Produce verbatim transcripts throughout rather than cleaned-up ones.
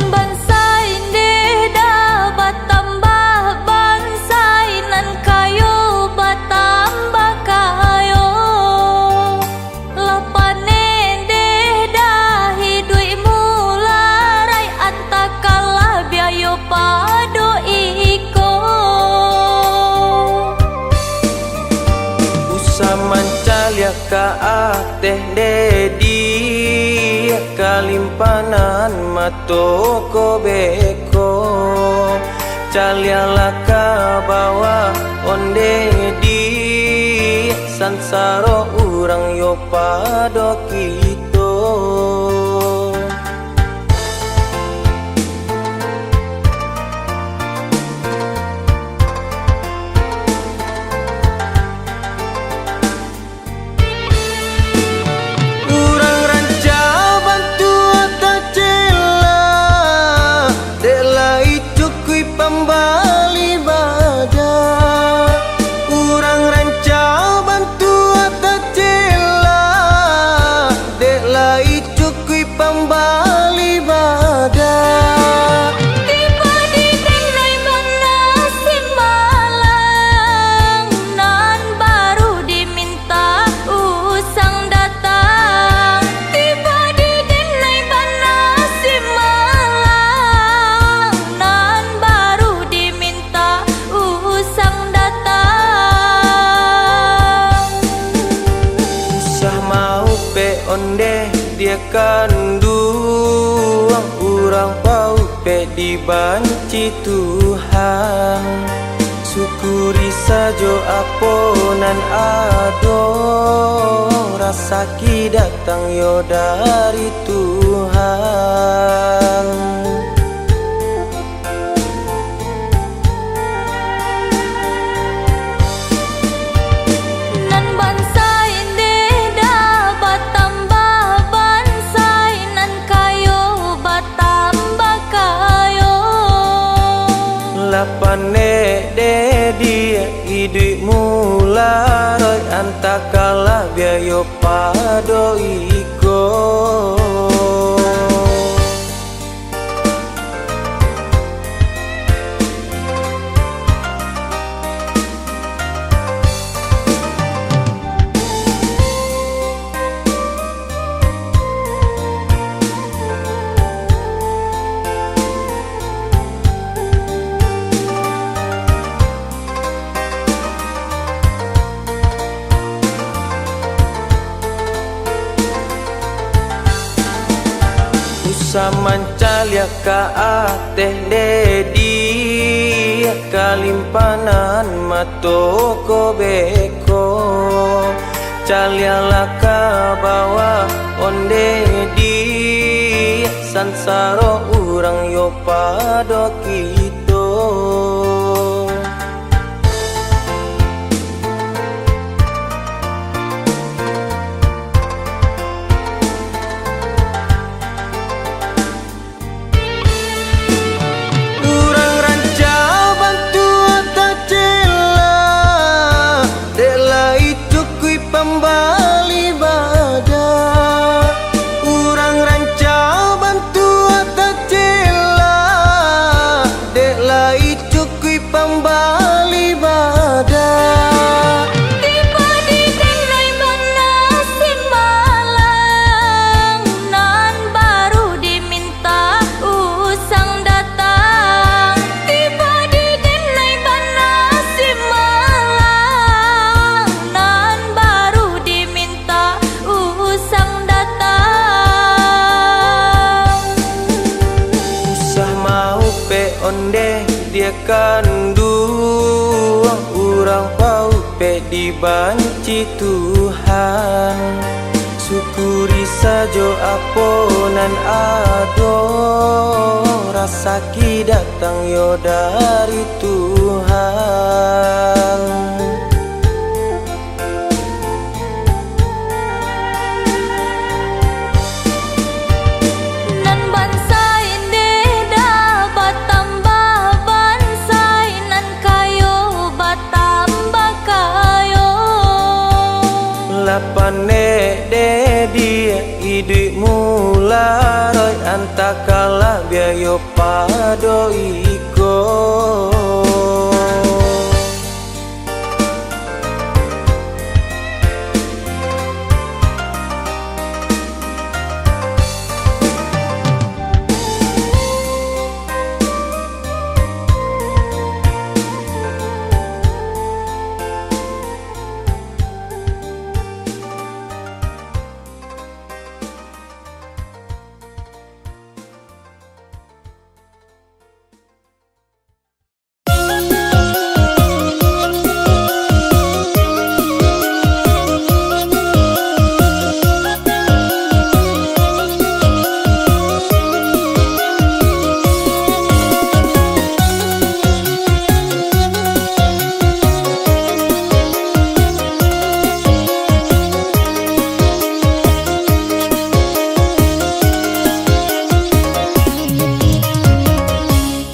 Bansain deh dah batambah, bansain nan kayo batambah kayo. Lah panek deh dah iduik mularai, antakalah biayo pado iko. Usah mancaliak ka ateh, Dedi, kalimpanan mato ko beko. Caliaklah ka bawah, Om Dedi, sansaro urang yo pado kito. Urang rancak bantuak tacela, dek lai cukuik pambali badan. Urang rancak bantuak tacela, dek lai cukuik pambali badan. Tibo di denai bana simalang, nan baru diminta usang datang. Tibo di denai bana simalang, nan baru diminta usang datang. Usah maupek ondeh dia kanduang, urang paupek dibanci Tuhan. Syukuri sajo apo nan ado, rasaki datang yo dari Tuhan. Nan bansain deh dah batambah, bansain nan kayo batambah kayo. Lah panek deh di iduik mularai, antakalah biayo pado iko. Usah mancaliak ka ateh, Dedi, kalimpanan mato ko beko. Caliaklah ka bawah, Om Dedi, sansaro urang yo pado kito. Urang rancak bantuak tacela, dek lai cukuik pambali badan. Urang rancak bantuak tacela, dek lai cukuik pambali badan. Tibo di denai bana simalang, nan baru diminta usang datang. Tibo di denai bana simalang, nan baru diminta usang datang. Usah maupek ondeh dia kanduang, urang paupek dibanci Tuhan. Syukuri sajo apo nan ado, rasaki datang yo dari Tuhan. Nan bansain deh dah batambah, bansain nan kayo batambah kayo. Lah panek deh di iduik Mularoy antakalah biayo pado iko.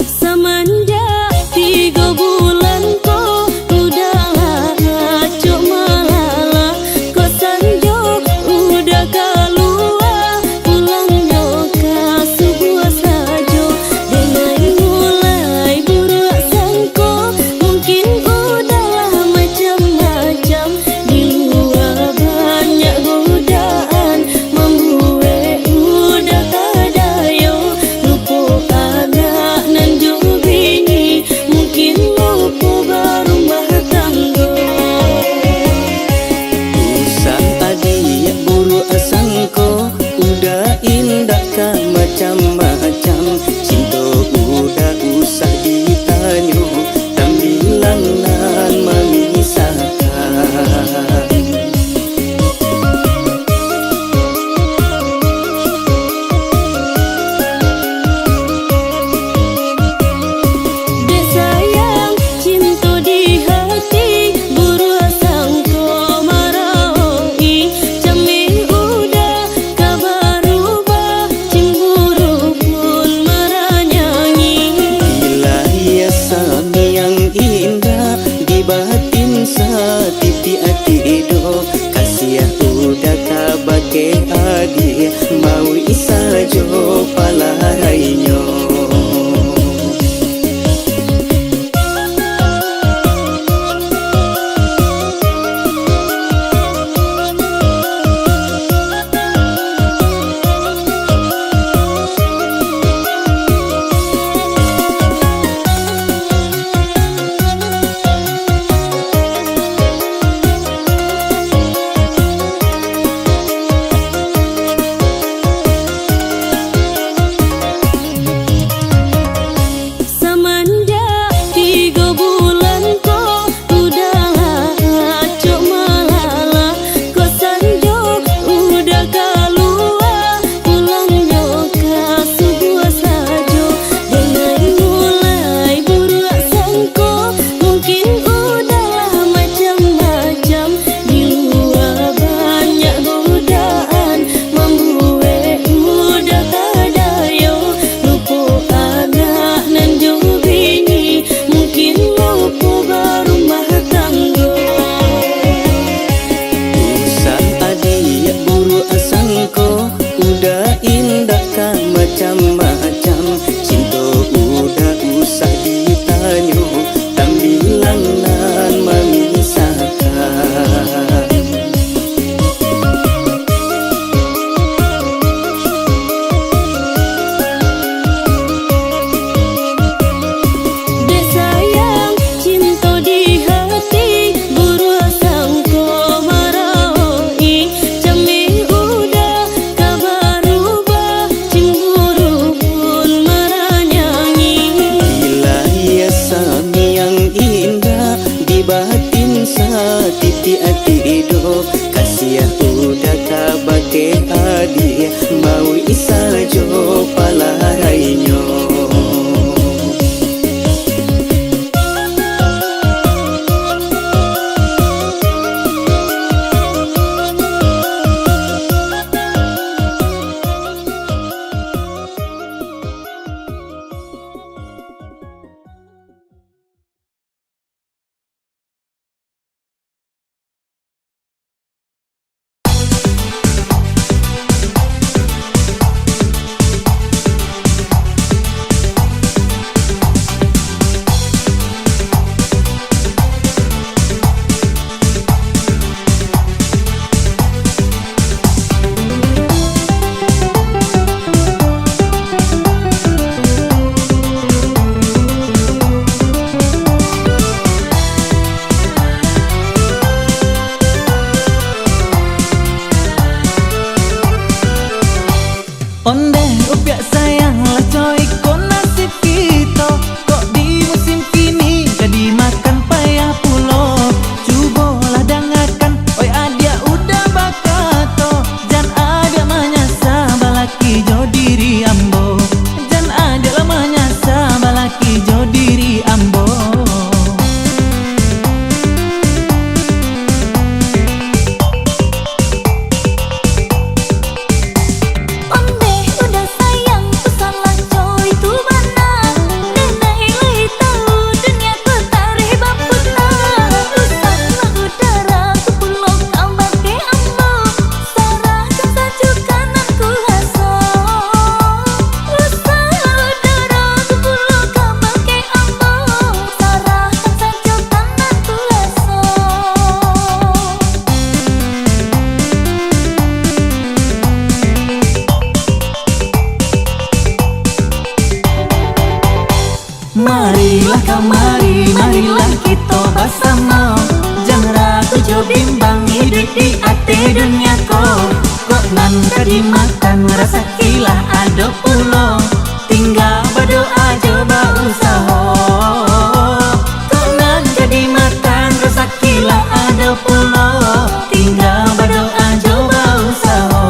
Samanjak tigo bulan ko, udah acok malala, ko sanjo udah kalua, pulangnyo ka subuah sajo. Denai mulai buruak sangko, mungkin udahlah macam-macam. Di lua banyak godaan, mambuek udah tadayo, lupo anak nan jo bini, mungkin lupo barumah tanggo. Usah adiak buruak sangko, udah indak ka macam-macam. Cinto udah usah ditanyo, tambilang nan mamisahkan. Dek sayang cinto di hati, buruak sangko maraoi, cameh udah ka barubah, cimburu pun maranyanyi. Bilaia samiang indak, di batin satitiak ati do, kasiah udah ka bakeh adiak, mauik sajo palarainyo. Samanjak tigo bulan ko, udah acok malala, ko sanjo udah kalua, pulangnyo ka subuah sajo. Denai mulai buruak sangko, mungkin udahlah macam-macam. Di lua banyak godaan, mambuek udah tadayo, lupo anak nan jo bini, mungkin lupo barumah tanggo. Usah adiak buruak sangko, udah indak ka macam-macam. Cinto udah usah ditanyo, tambilang nan mamisahkan. Dek sayang cinto di hati, buruak sangko maraoi, cameh udah ka baru Ondeh upiak sayang lah, coiko nasib kito, kok di musim kini ka dimakan payah pulo. Cubolah dangakan, oi adiak uda bakato, jan adiak manyasa balaki jo diri ambo, jan adiak lah manyasa balaki jo diri ambo. Ondeh uda sayang, ku salah coy tu bana. Denai lai tau dunia ko tareh bapuna. Usahlah uda ragu pulo kabake ambo. Sarahkan sajo ka nan kuwaso. Usahlah uda ragu pulo kabake ambo. Sarahkan sajo ka nan kuwaso. Marilah kamari, marilah kito basamo. Jan ragu jo bimbang iduik di ateh dunia ko. Kok nan ka dimakan rasaki lah ado pulo. Tingga badoa jo bausaho. Kok nan ka dimakan rasaki lah ado pulo. Tingga badoa jo bausaho.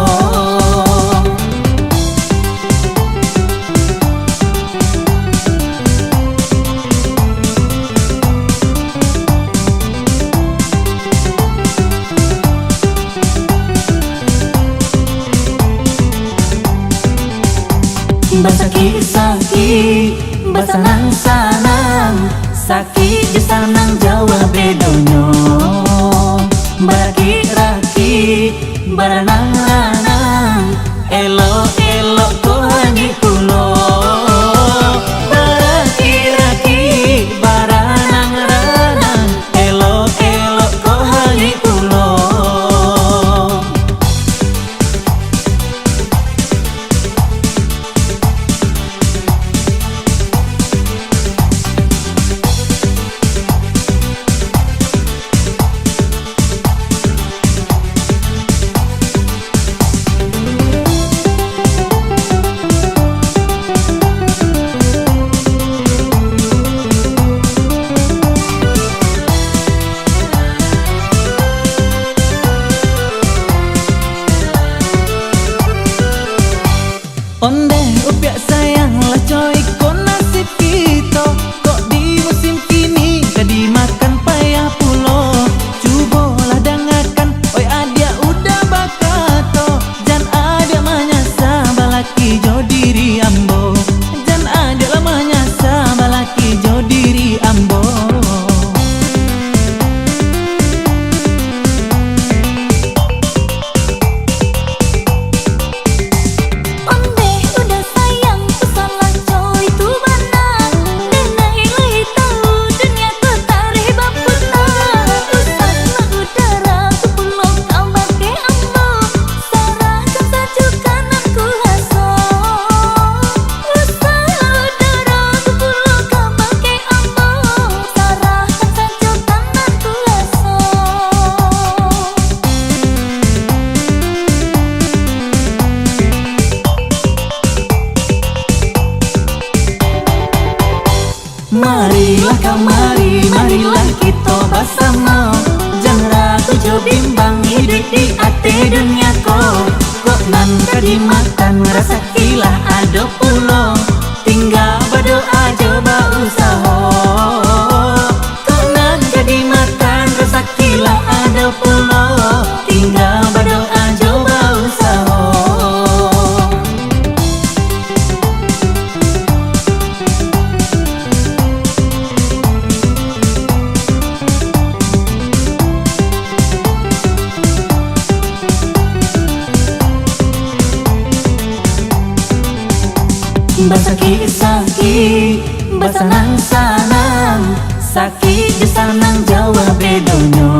Basakik-sakik, basanang-sanang, sakik jo sanang jauah bedonyo. Barakik-rakik, baranang-ranang, elok-elok ko hanyuik pulo. Barakik-rakik, baranang-ranang, elok-elok ko hanyuik pulo. Ondeh upiak sayang lah, coiko nasib kito, kok di musim kini ka dimakan payah pulo. Cubolah dangakan, oi adiak uda bakato, jan adiak manyasa balaki jo diri ambo, jan adiak lah manyasa balaki jo diri ambo. Ondeh uda sayang, ku salah coy tu bana. Denai lai tau dunia ko tareh bapuna. Usahlah uda ragu pulo kabake ambo. Sarahkan sajo ka nan kuwaso. Usahlah uda ragu pulo kabake ambo. Sarahkan sajo ka nan kuwaso. Marilah kamari, marilah kito basamo. Jan ragu jo bimbang iduik di ateh dunia ko. Kok nan ka dimakan rasaki lah ado pulo. Tingga badoa jo bausaho. Kok nan ka dimakan rasaki lah ado pulo. Tingga badoa jo bausaho. Basakik-sakik, basanang-sanang, sakik jo sanang jauah bedonyo.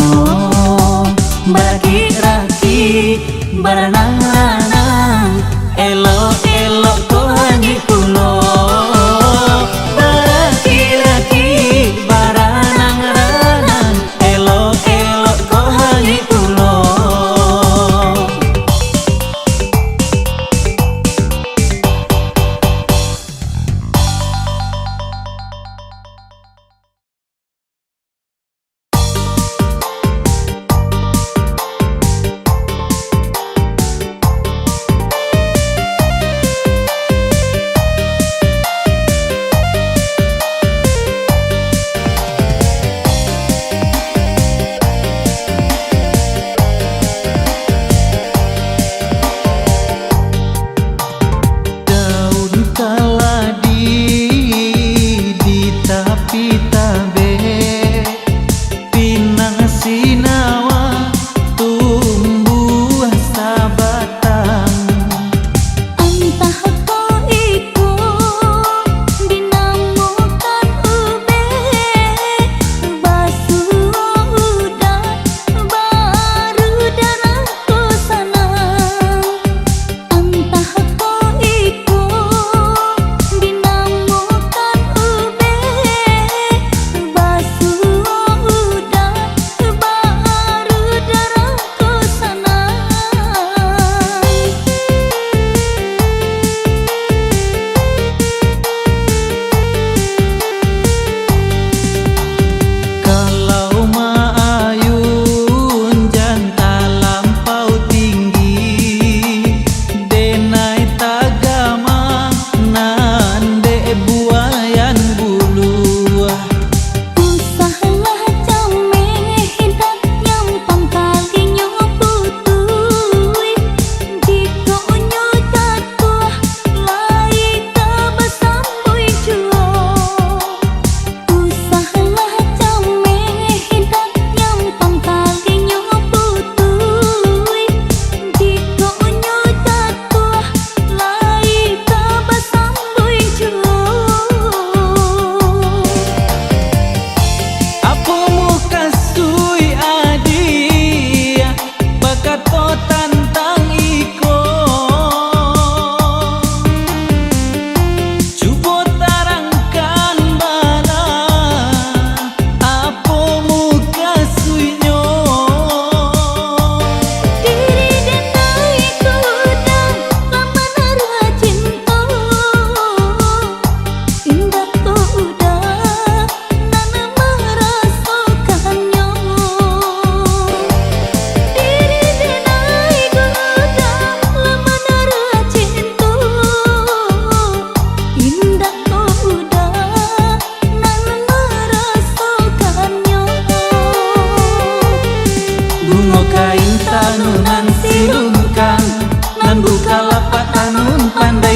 Barakik-rakik, baranang-ranang, elok-elok ko hanyuik pulo. Barakik-rakik, baranang-ranang, elok-elok ko hanyuik pulo.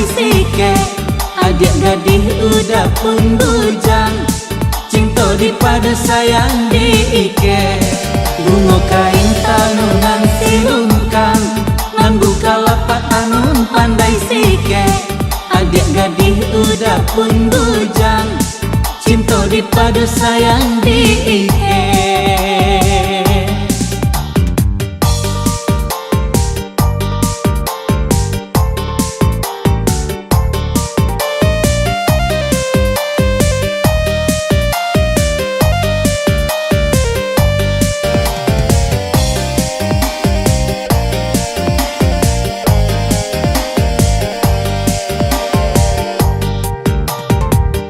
sikek, adiak gadih uda pun bujang, cinto dipado sayang diikek. Bungo kain tanunan silungkang, nan bukalapak tanun pandai sikek, adiak gadih uda pun bujang, cinto dipado sayang diikek.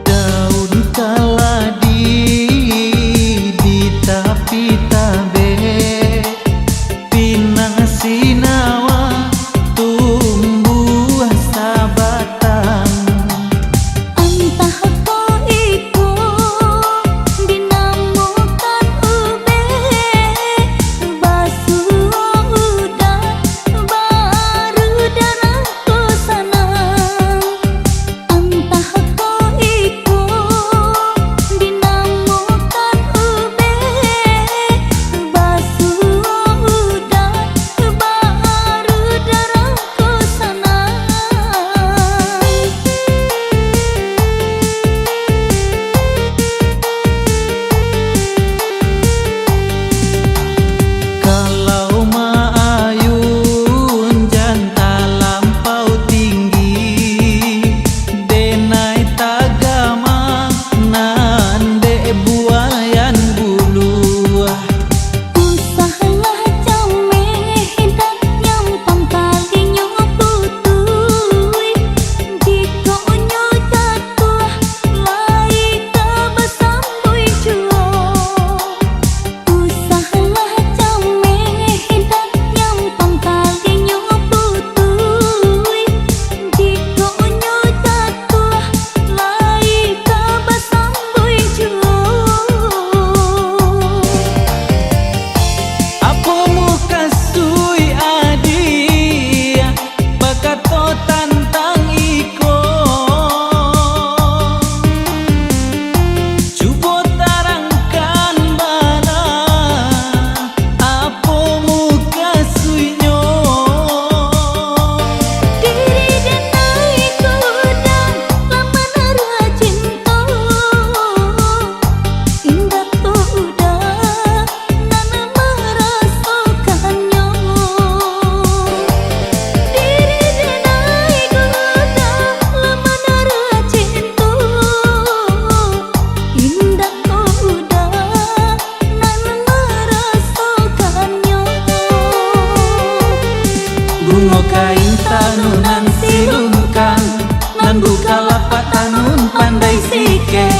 Daun kaladi di tapi tabek, pinang sinawa tumbuah sabatang. Antah ko iko dinamokan ubek, basuo uda baru darah ko sanang. Antah ko iko dinamokan ubek, basuo uda baru darah ko sanang. Kalau maayun jan talampau tinggi, denai tagama nan dek buayan buluah. Usahlah cameh, dak nyampang kalinyo putuih, jikok nyo jatuah, lai ka basambuih juo. Usahlah cameh, dak nyampang kalinyo putuih, jikok nyo jatuah, lai ka basambuih juo. Apo mukasuik adiak bakato tantang iko? Cubo tarangkan bana, apo mukasuiknyo? Diri denai ko uda lah manaruah cinto, indak ko uda nan marasokannyo. Diri denai ko uda lah manaruah cinto, indak ko uda nan marasokannyo. Bungo kain tanunan silungkang, nan bukalapak tanun pandai sikek,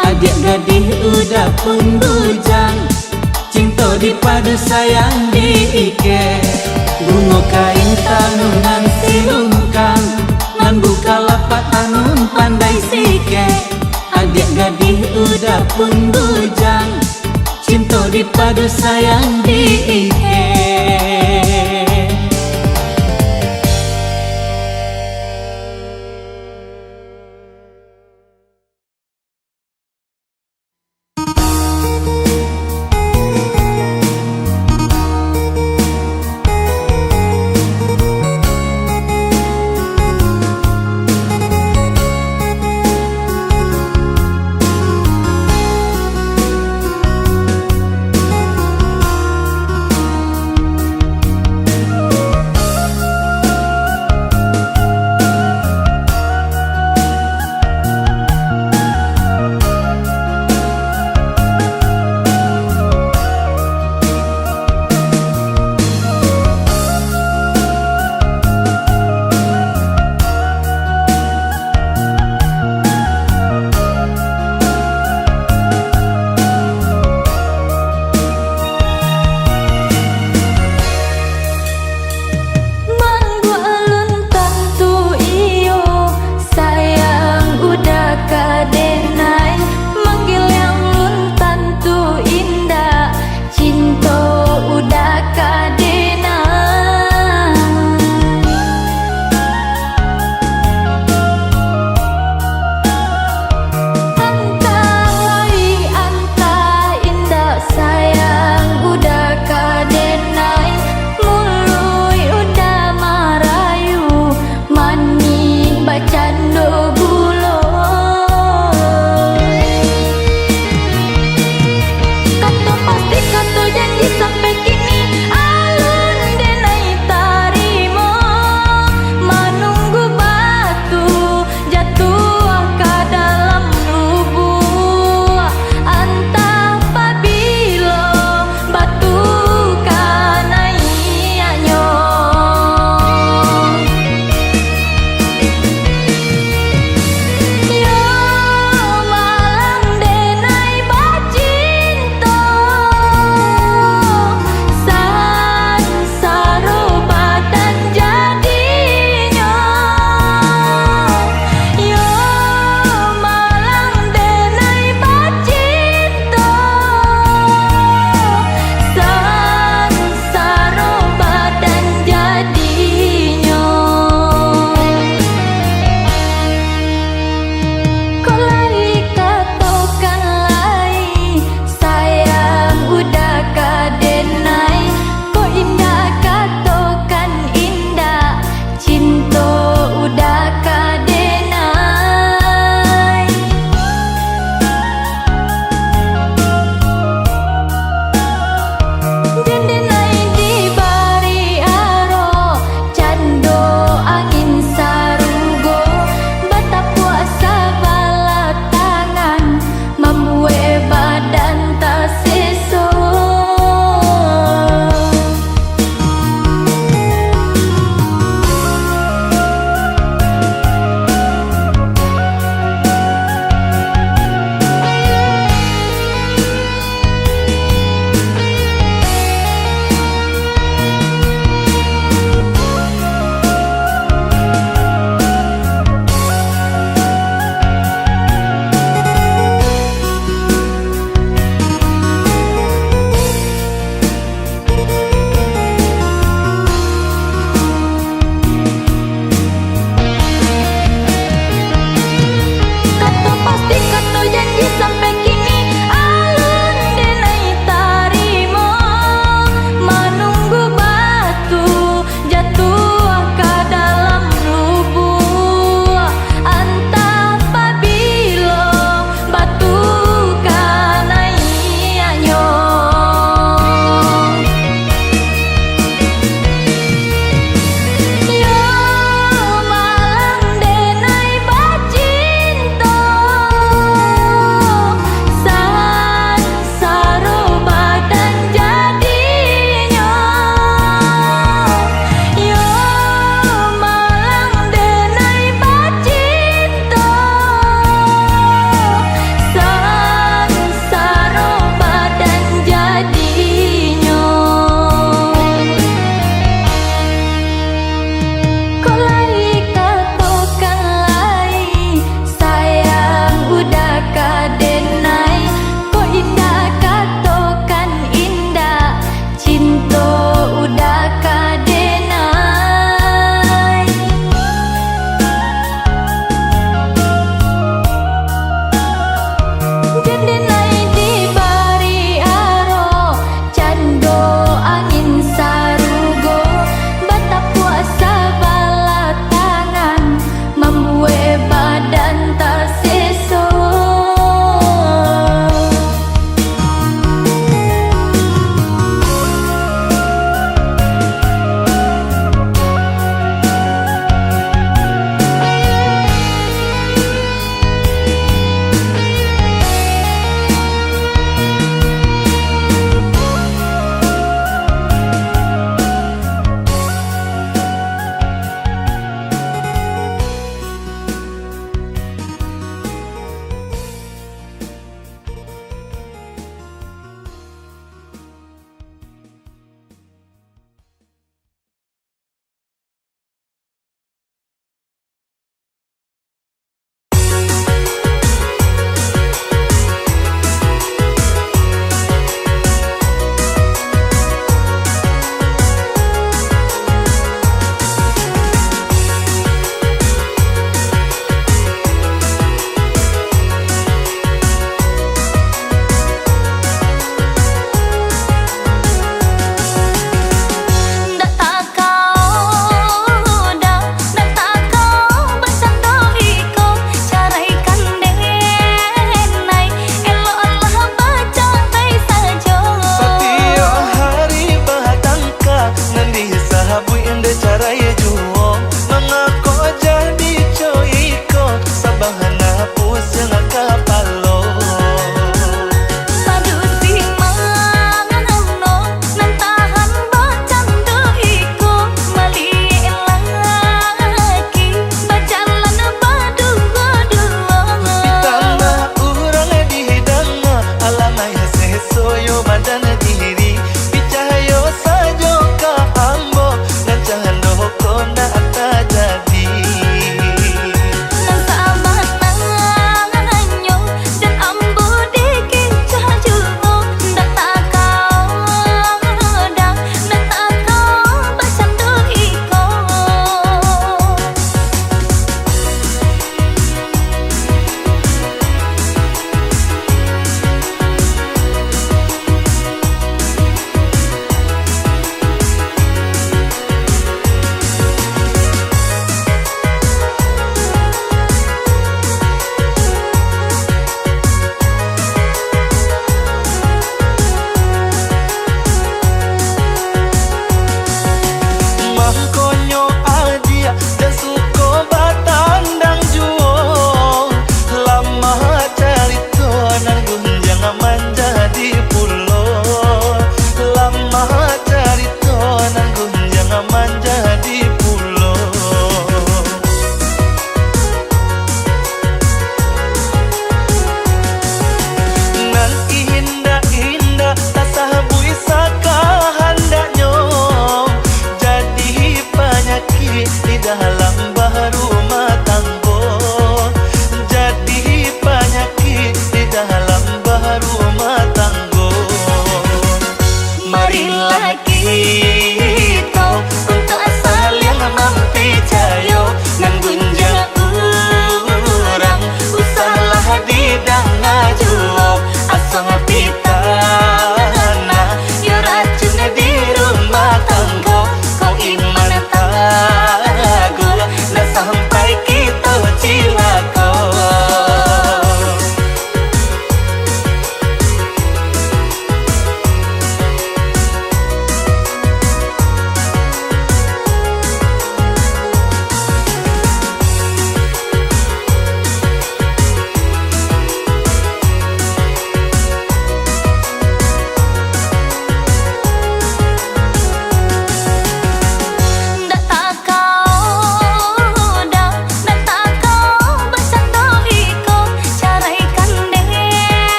adiak gadih uda pun bujang, cinto dipadu sayang diikek. Bungo kain tanunan silungkang, nan bukalapak tanun pandai sikek, adiak gadih uda pun bujang, cinto dipadu sayang diikek.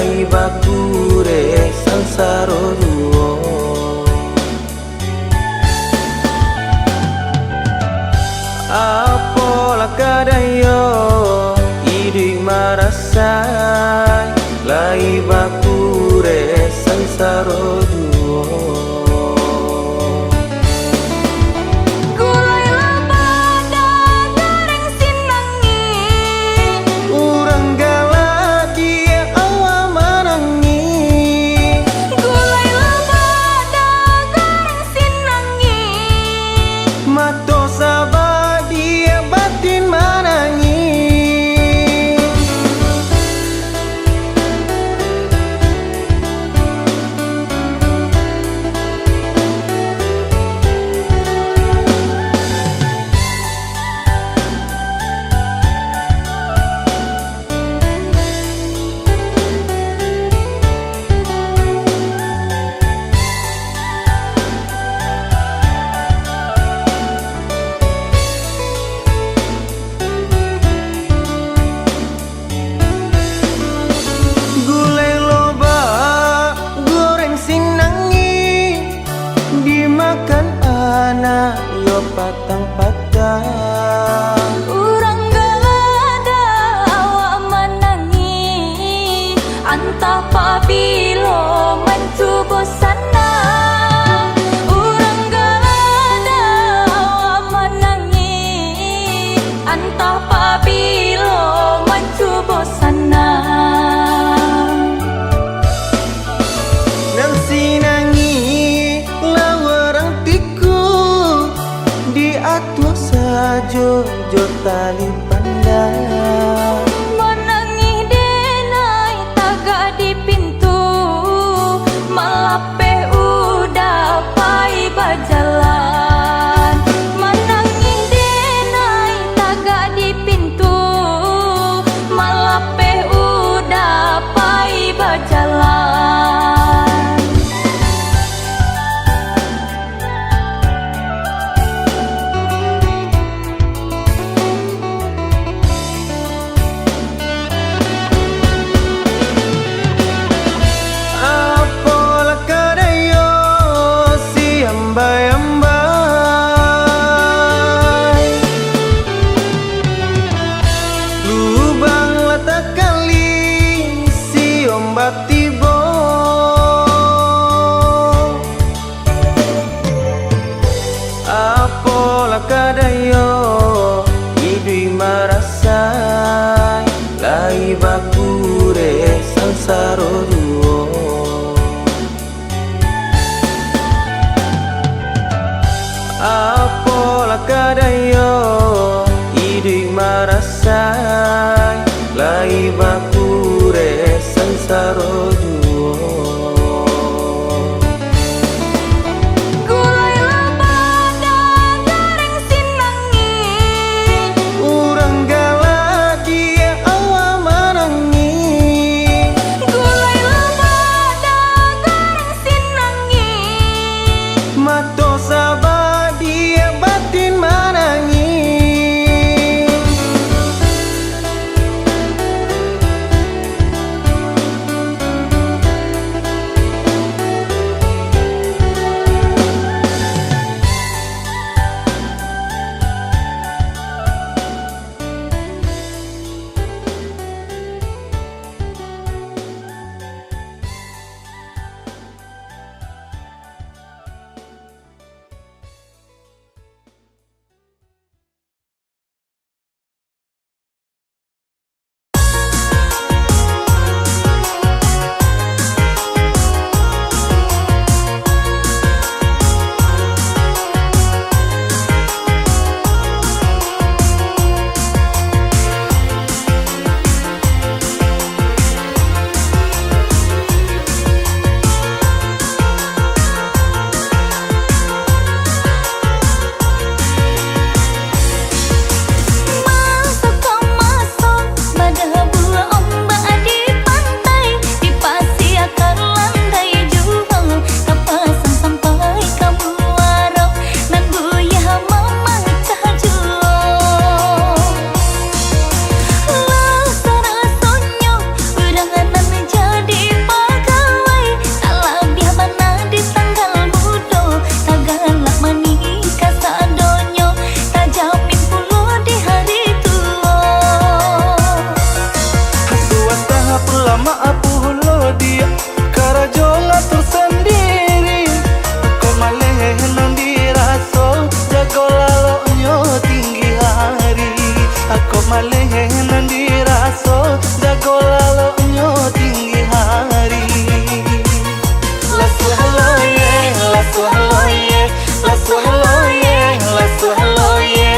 Lai bakureh sansaro juo. Apolah kadai yo, iduik marasai, lai bakureh sansaro juo. Gulai loba, goreng sinangi. Urang galak di awak manangih. Gulai loba, goreng sinangi. Mato sabadiak, batin manangih. Gulai loba, goreng sinangi, dimakan anak yo patang-patang. Urang galak awak manangih, antah pabilo mancubo sanang. Urang galak awak manangih, antah pabilo mancubo sanang. Nan sinangi lah urang tiku, diatuah sajo jo tali pandang. Manangih denai tagak di pintu, malapeh udah pai bajalan. Manangih denai tagak di pintu, malapeh udah pai bajalan. Apo lo diak, karajo ngatur sandiri. Kok maleh nan diraso, jago laloknyo tinggi hari. Kok maleh nan diraso, jago laloknyo tinggi hari. Lasuah lo ye, lasuah lo ye, lasuah lo ye, lasuah lo ye.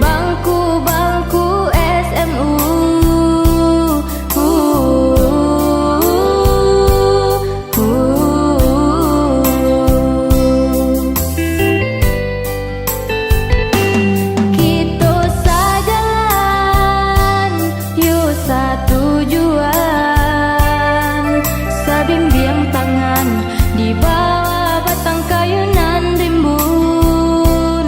Bangku-bangku S M U. Kito sajalan, yo satujuan, sabimbiang tangan di bawah batang kayu nan rimbun.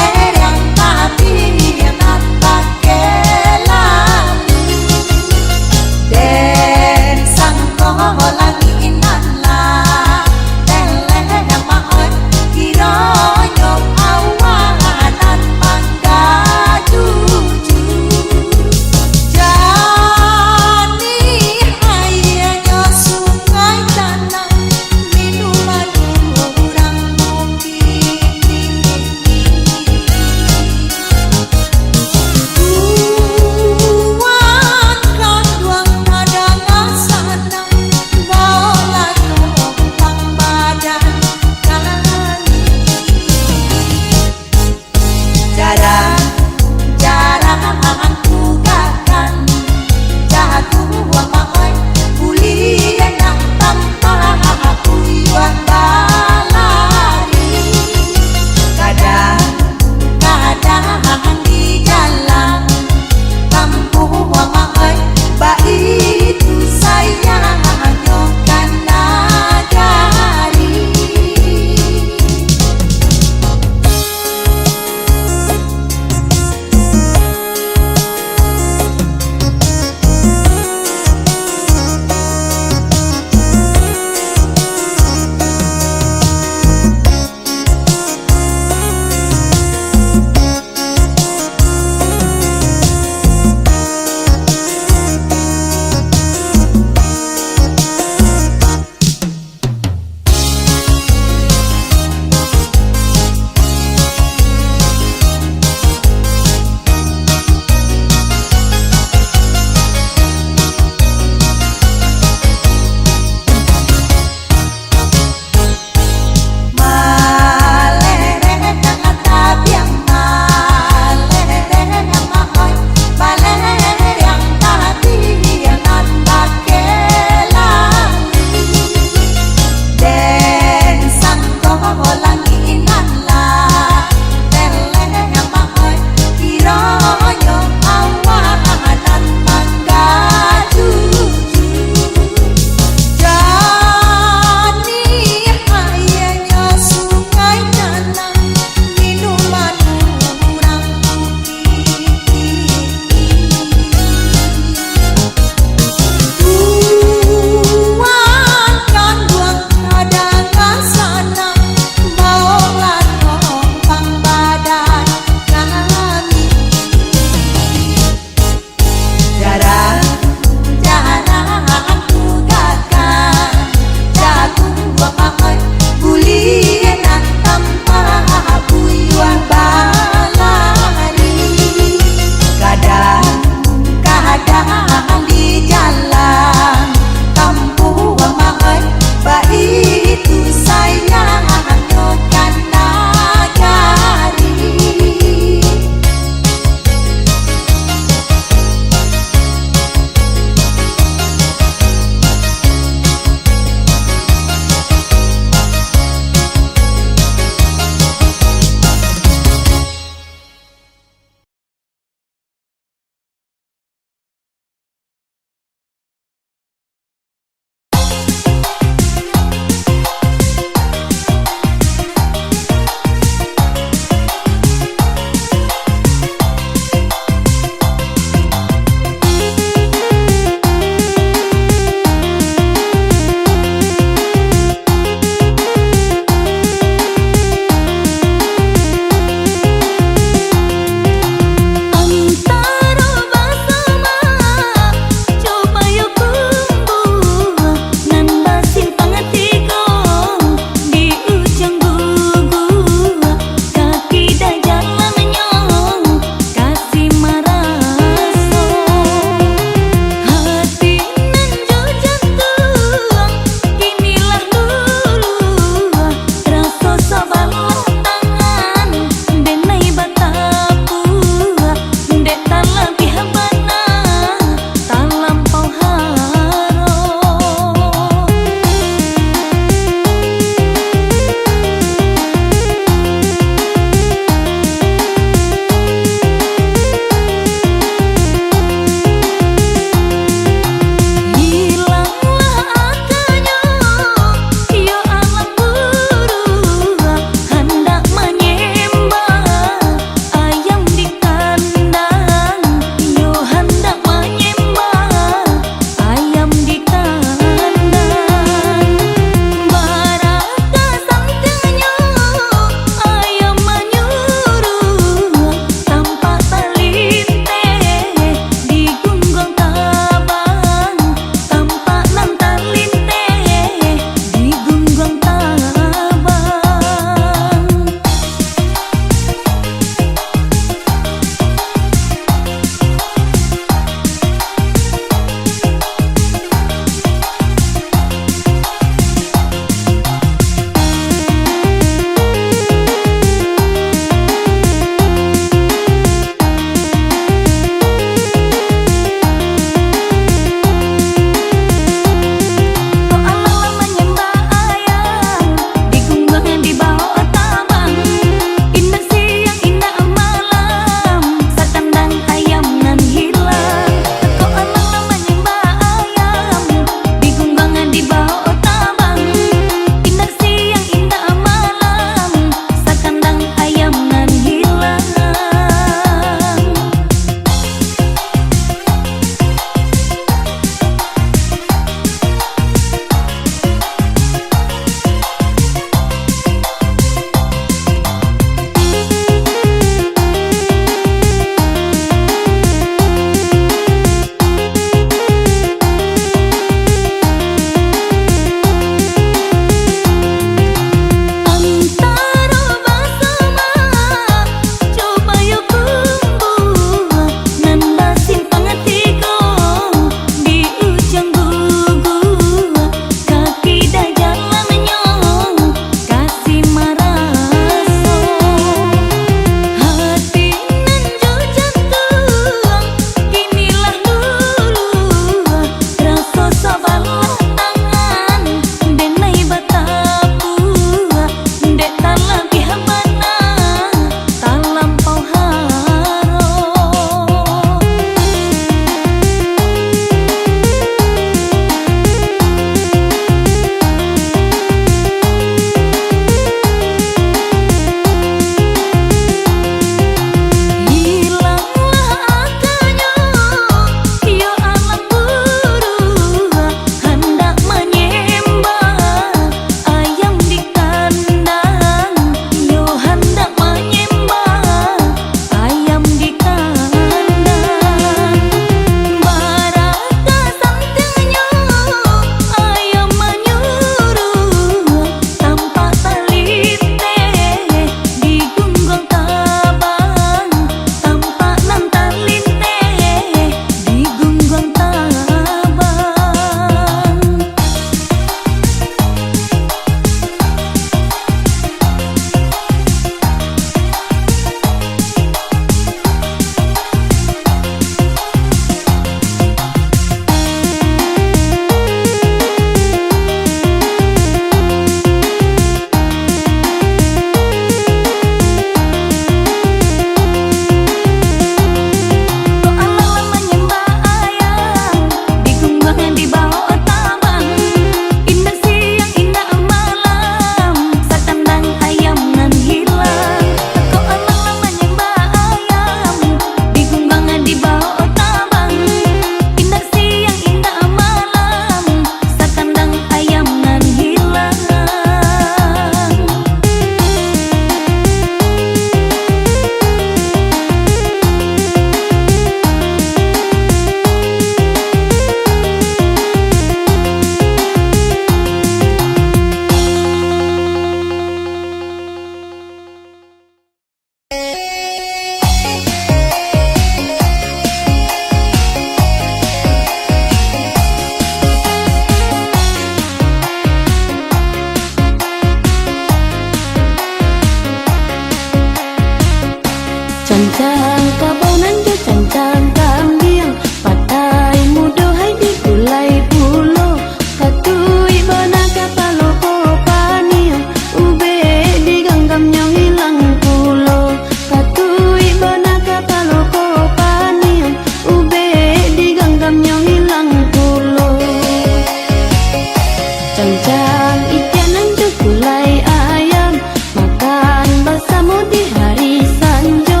Cancang ikan nan jo gulai ayam, makan basamo di hari sanjo.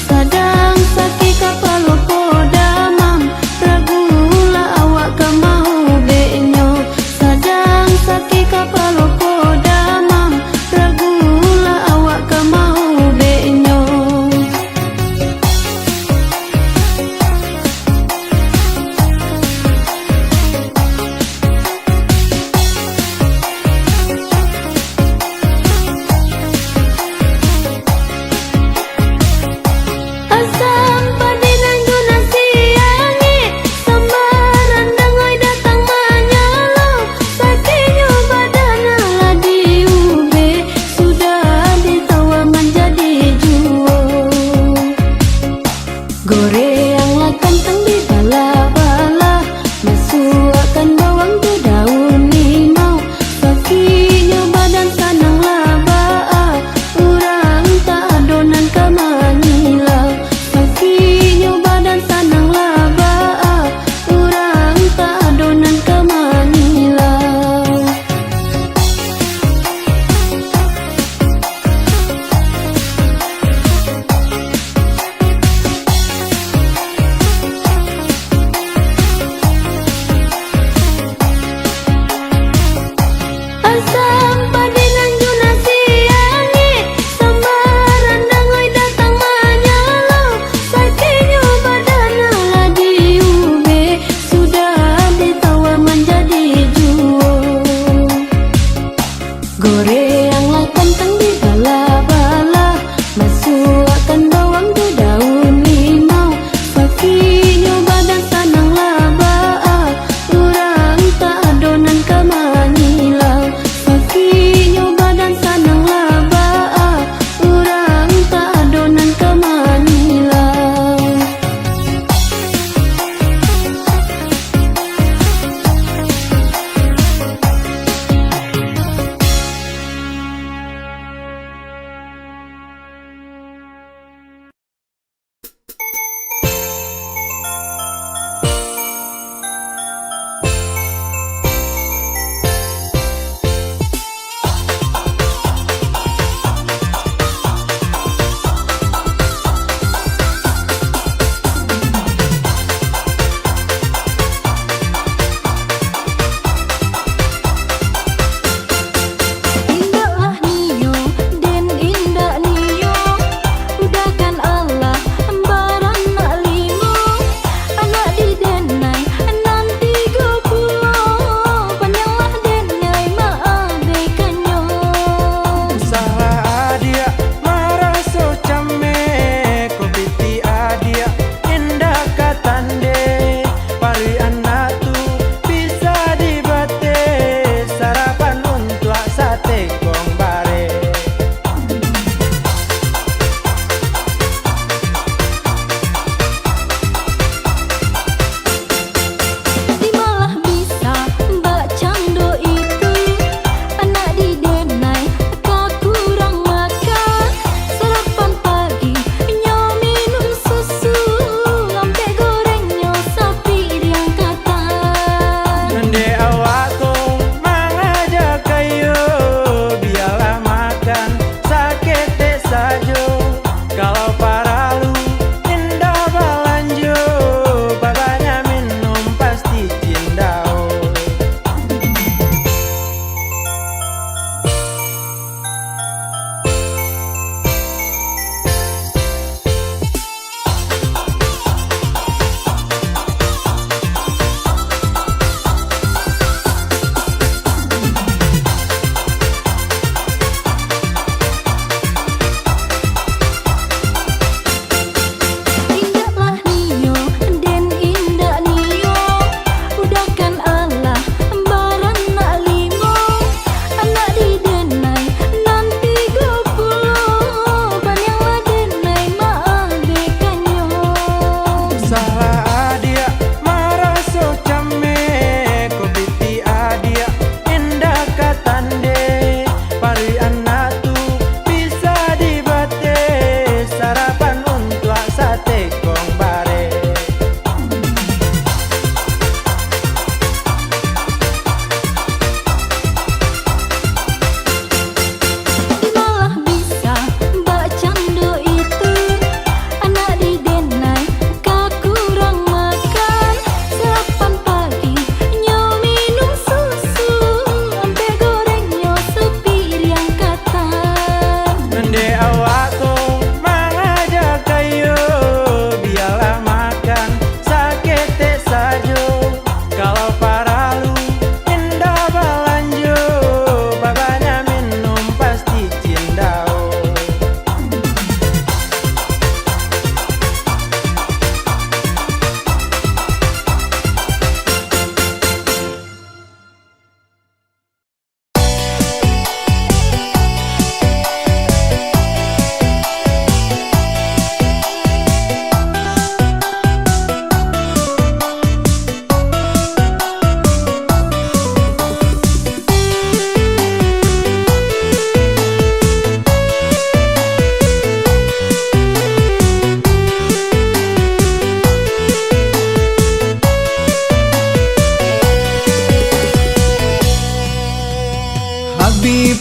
Sadang sakik kapalo ko damam, ragulah awak ka maubeknyo. Sadang sakik kapalo ko damam, ragulah awak ka maubeknyo.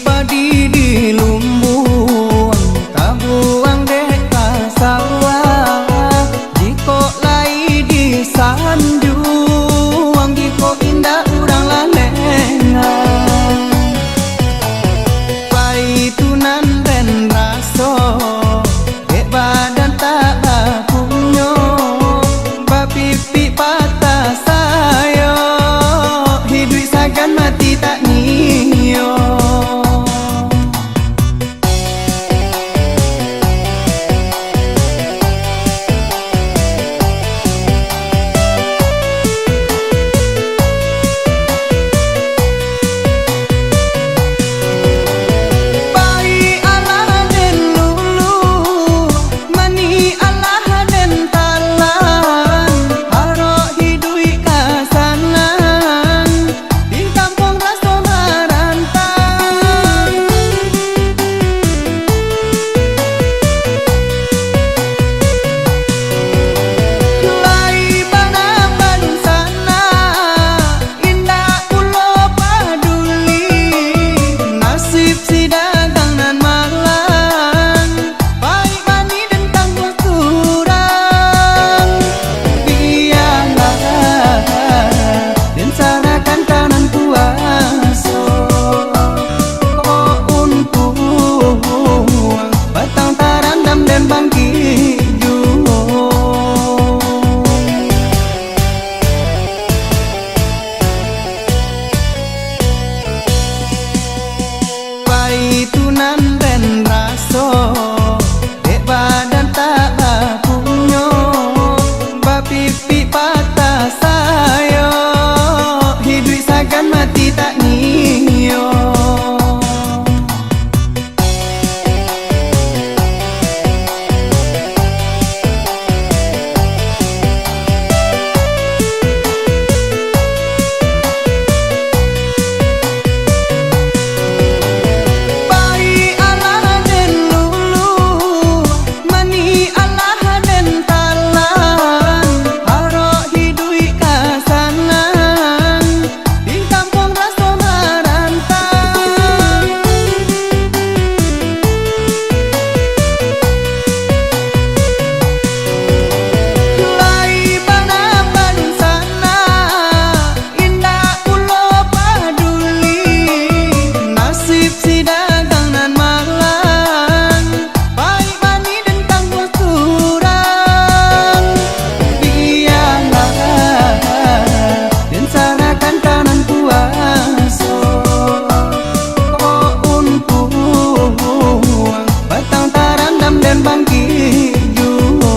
Padi di lumbuang, tabuang dek ka sawah. Jikok lai disanjuang, jikok indak urang lah lengah. Pai tu nan den raso, dek badan tak bapunyo, bapipik patah sayo, hiduik sagan mati tak nio. Pai alah den lulu, manih alah den talan, harok hiduik ka sanang, di kampuang raso marantau. Lai bana bansanak, indak pulo paduli, nasib si dagang nan malang, paik manih den tangguang surang. Bialah, den sarahkan ka nan kuaso. Kok untuang, batang tarandam den bangkik juo. Pai tu nan den raso, dek badan tak bapunyo, bapipik patah sayo, hiduik sagan mati tak nio. Pai alah den lulu, manih alah den talan, harok hiduik ka sanang, di kampuang raso marantau. Lai bana bansanak, indak pulo paduli, nasib si dagang nan malang, paik manih den tangguang surang. Bialah, den sarahkan ka nan kuaso. Kok untuang, batang tarandam den bangkik juo.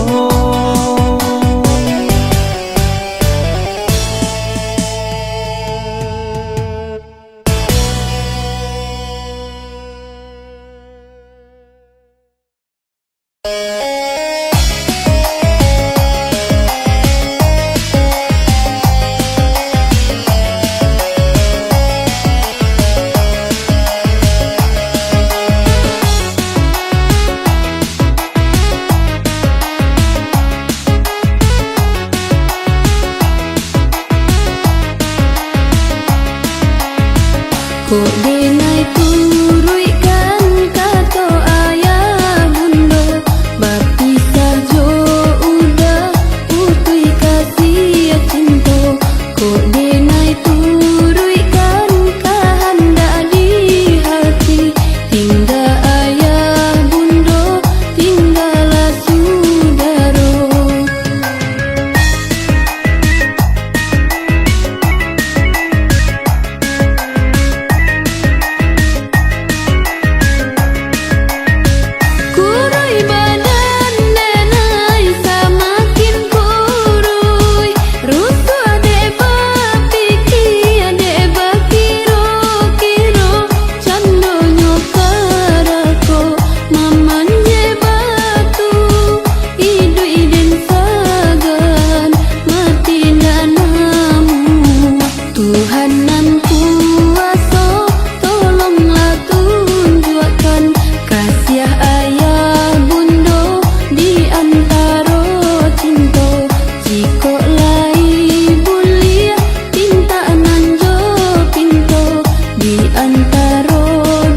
Kok denai turuikkan kato ayah bundo, bapisah jo udah putuih kasih cinto. Kok denai turuikkan kahandak di hati, tingga ayah bundo, tinggalah sudaro. Kuruih badan denai samakin kuruih, rusuah dek bapikia, dek bakiro-kiro, candonyo karako mamanjek batu. Iduik den sagan, mati ndak namuah. Tuhan nan kuaso, tolonglah tunjuakkan kasiah ayah bundo di antaro cinto. Jikok lai buliah, pintak nan jo pinto di antaro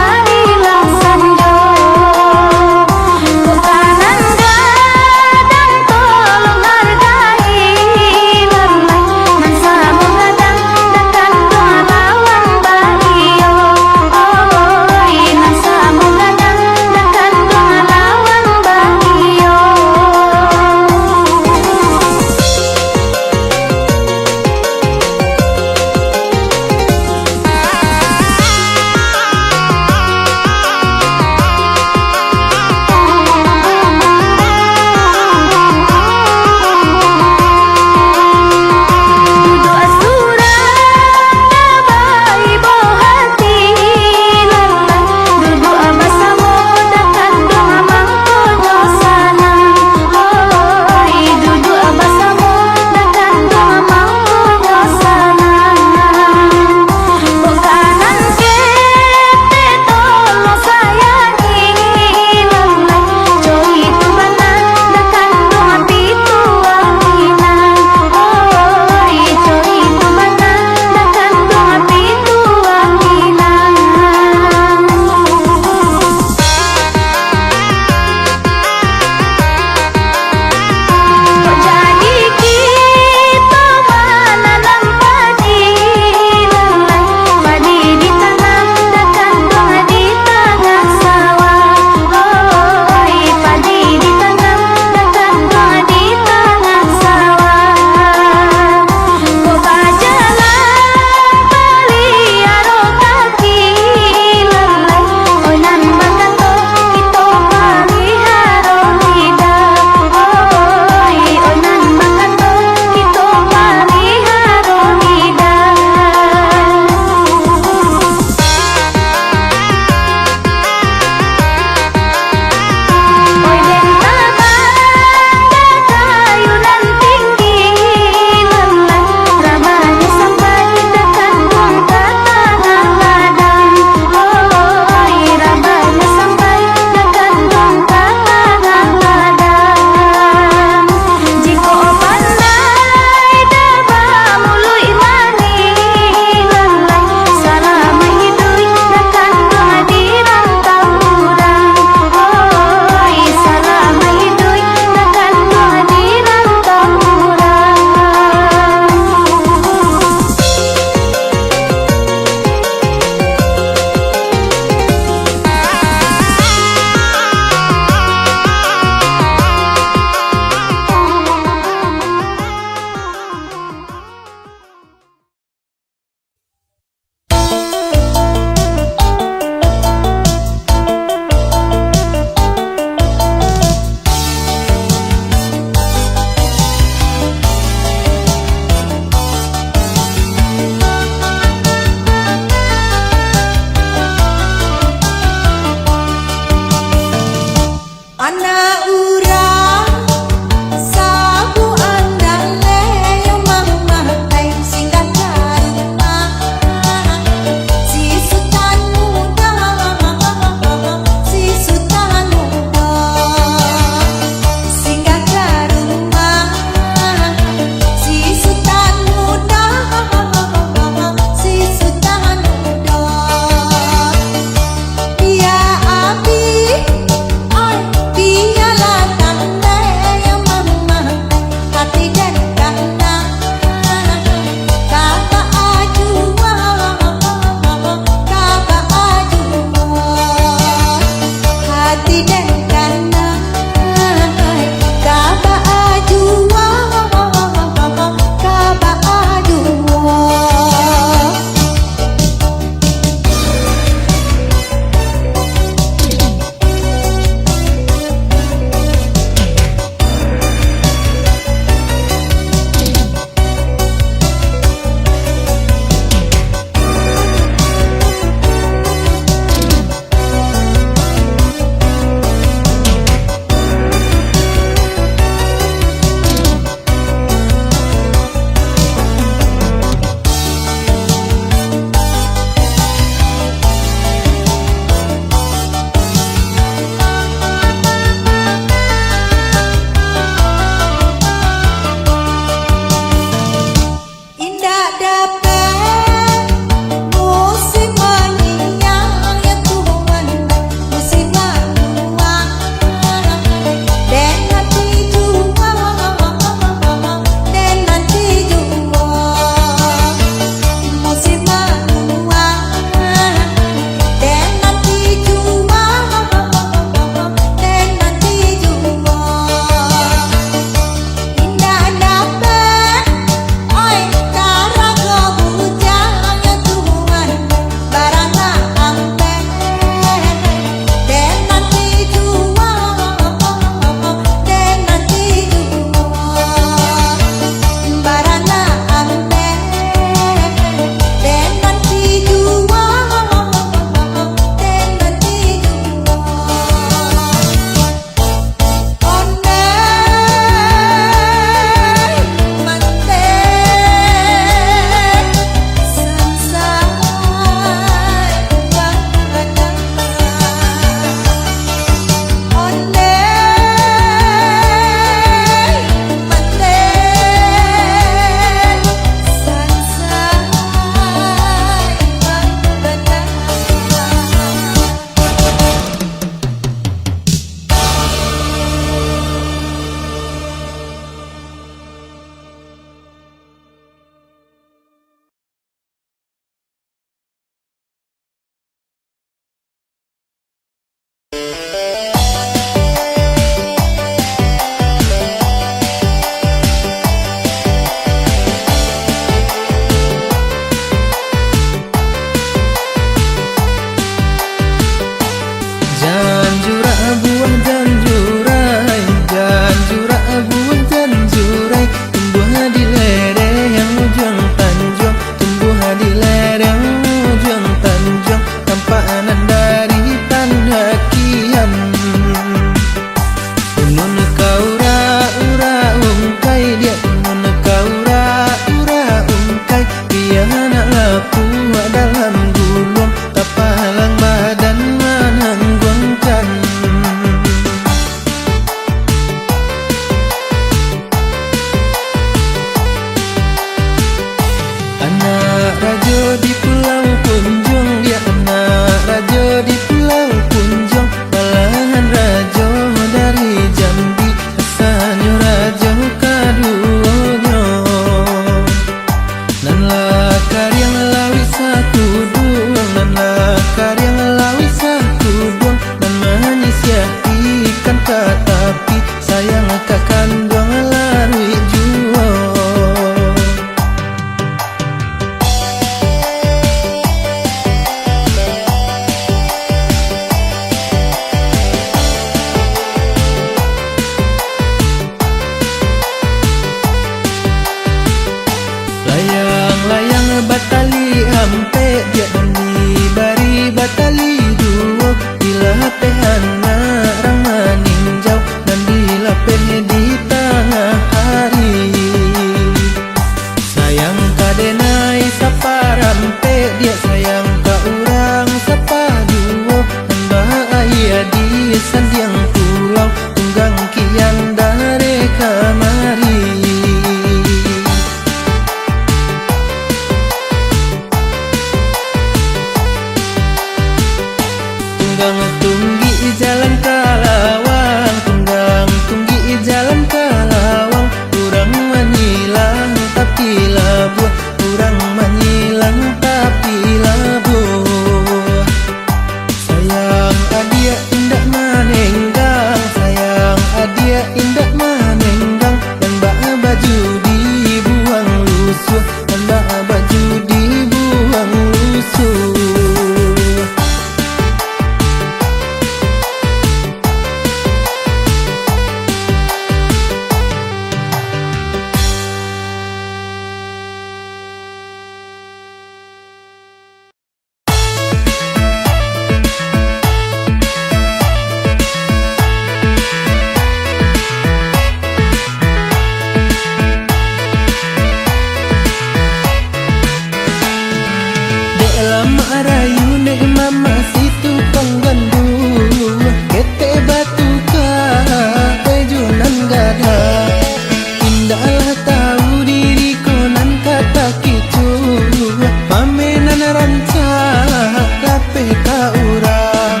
urang.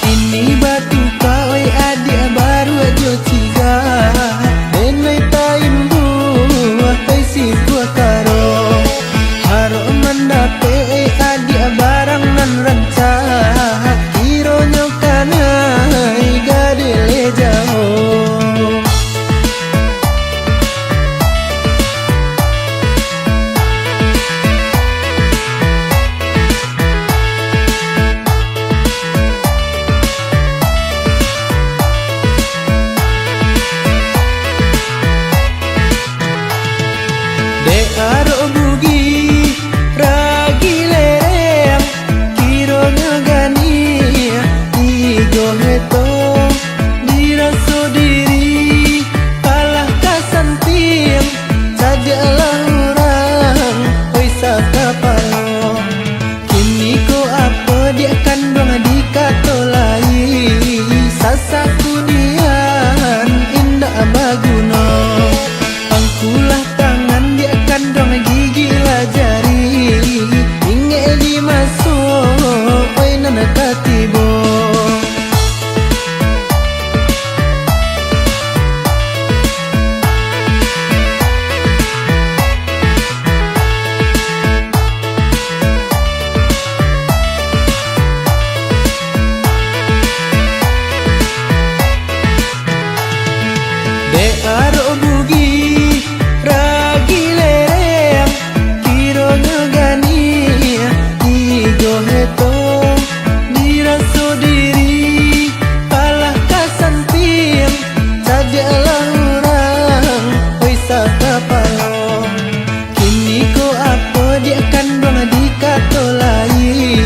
Kini batuka, oi adiak baruak jo cigak, denai taimbuah, oi sikuah karo. Harok mandapek, oi adiak, barang nan rancak, kironyo kanai gadele jauah. Dek arok bugih, ragi lereng, kironyo ganiah, tigo hetong, diraso diri, palah ka santiang, cadiaklah urang, oi sakapalo. Kiniko apo diak kanduang dikato lai, sasaku nian indak baguno. Pangkulah tangan diak kanduang gigiklah jari, ingek di maso, oi nan ka tibo. Dek arok bugih, ragi lereng, kironyo ganiah, tigo hetong, diraso diri, palah ka santiang, cadiaklah urang, oi sakapalo. Kiniko apo diak kanduang dikato lai,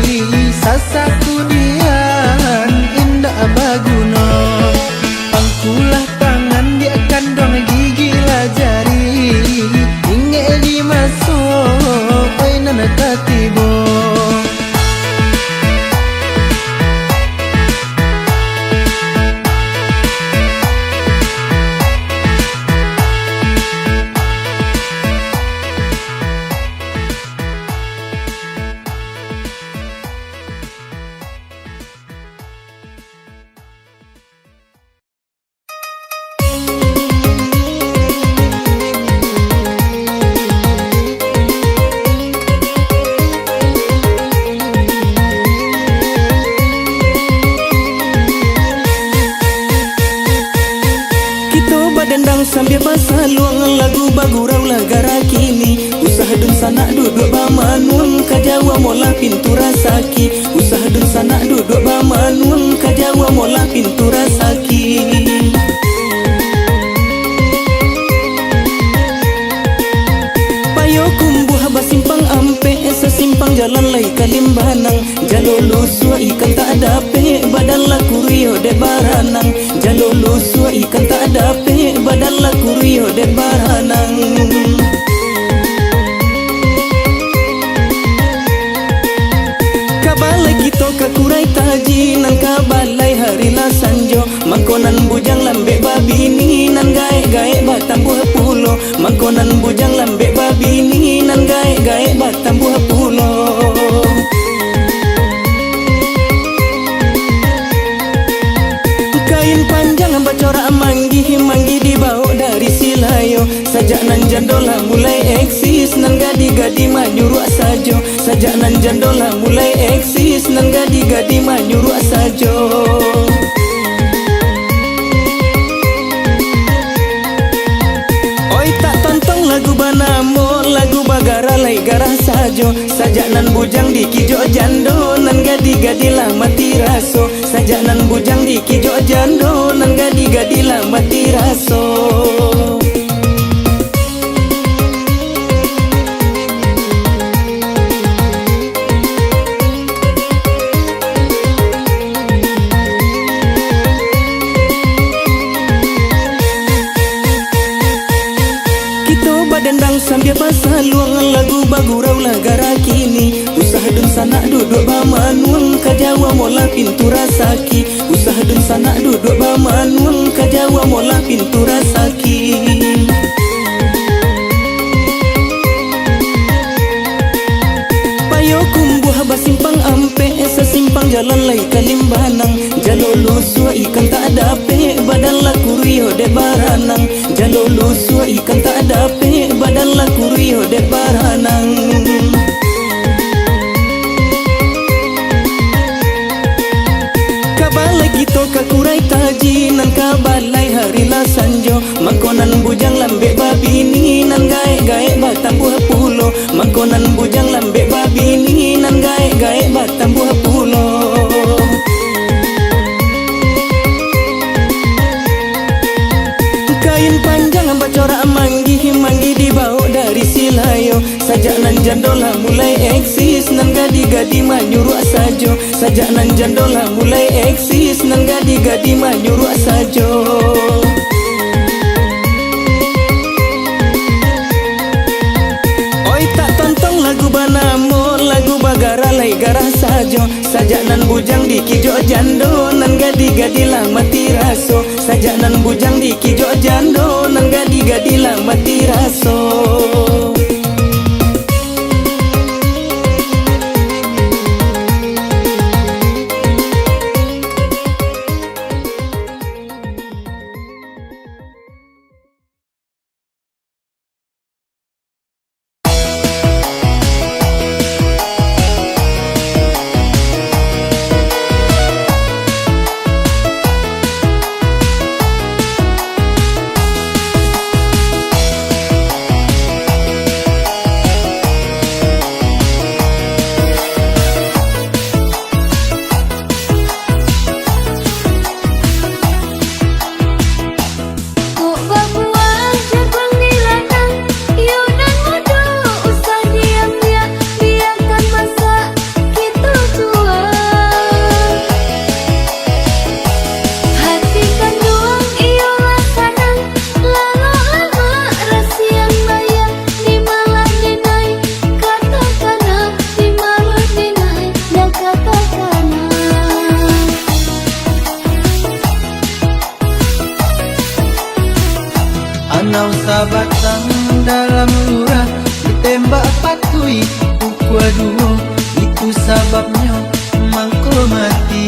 sasaku nian indak baguno. Pangkulah tangan diak kanduang gigiklah jari, ingek di maso, oi nan ka tibo. Kito badendang sambia basaluang, lagu bagurau lah gara kini. Usah dunsanak duduak bamanuang, ka jauah molah pintu rasaki. Usah dunsanak duduak bamanuang, ka jauah molah pintu rasaki. Payokumbuah basimpang ampek, sasimpang jalan lai ka Limbanang. Jalo lusuak ikan tak dapek, badan lah kuruih dek baranang. Jalo lusuak ikan tak dapek, badan lah kuruih dek baranang. Ka balai kito ka Kurai Taji, nan ka balai hari lah sanjo. Mangko nan bujang lambek babini, nan gaek-gaek batambuah pulo. Mangko nan bujang lambek babini, nan gaek-gaek batambuah pulo. Kain panjang bacorak manggih, manggih dibaok dari Silayo. Sajak nan jando lah mulai eksis, nan gadih-gadih manyuruak sajo. Sajak nan jando lah mulai eksis, nan gadih-gadih manyuruak sajo. Oi, tak tontong lagu banamo, lagu bagara lai garah sajo. Sajak nan bujang dikijok jando, nan gadih-gadih lah mati raso. Sajak nan bujang dikijok jando, nan gadih-gadih lah mati raso. Kito badendang sambia basaluang, lagu bagurau lah gara kini. Usah dunsanak duduak bamanuang, ka jauah molah pintu rasaki. Usah dunsanak duduak bamanuang, ka jauah molah pintu rasaki. Payokumbuah basimpang ampek, sasimpang Lalai kalimbanang, jalo lusuak ikan tak dapek, badan lah kuruih dek baranang. Jalo lusuak ikan tak dapek, badan lah kuruih dek baranang. Ka balai kito ka Kurai Taji, nan ka balai hari lah sanjo. Mangko nan bujang lambek babini, nan gaek-gaek batambuah pulo. Mangko nan bujang lambek babini, nan gaek-gaek batambuah pulo. Kain panjang bacorak manggih, manggih dibawok dari Silayo. Sajak nan jando lah mulai eksis, nan gadih-gadih manyuruak sajo. Sajak nan jando lah mulai eksis, nan gadih-gadih manyuruak sajo. Oi, tak tontong lagu banamo, lagu bagarah lai garah sajo. Sajak nan bujang dikijok jando, nan gadih-gadih lah mati raso. Sajak nan bujang dikijok jando, nan gadih-gadih lah mati raso. Kok babuah jaguang di ladang, iyo nan mudo usah diambiak, biakan masak kito jua. Hati kanduang iyo lah sanang, lalok lamak rasiang baya, di malam denai, katakanlah, di malam denai, nan katakanlah. Anau sabatang dalam lurah, ditembak patuik pukua duo, itu sababnyo mangko mati.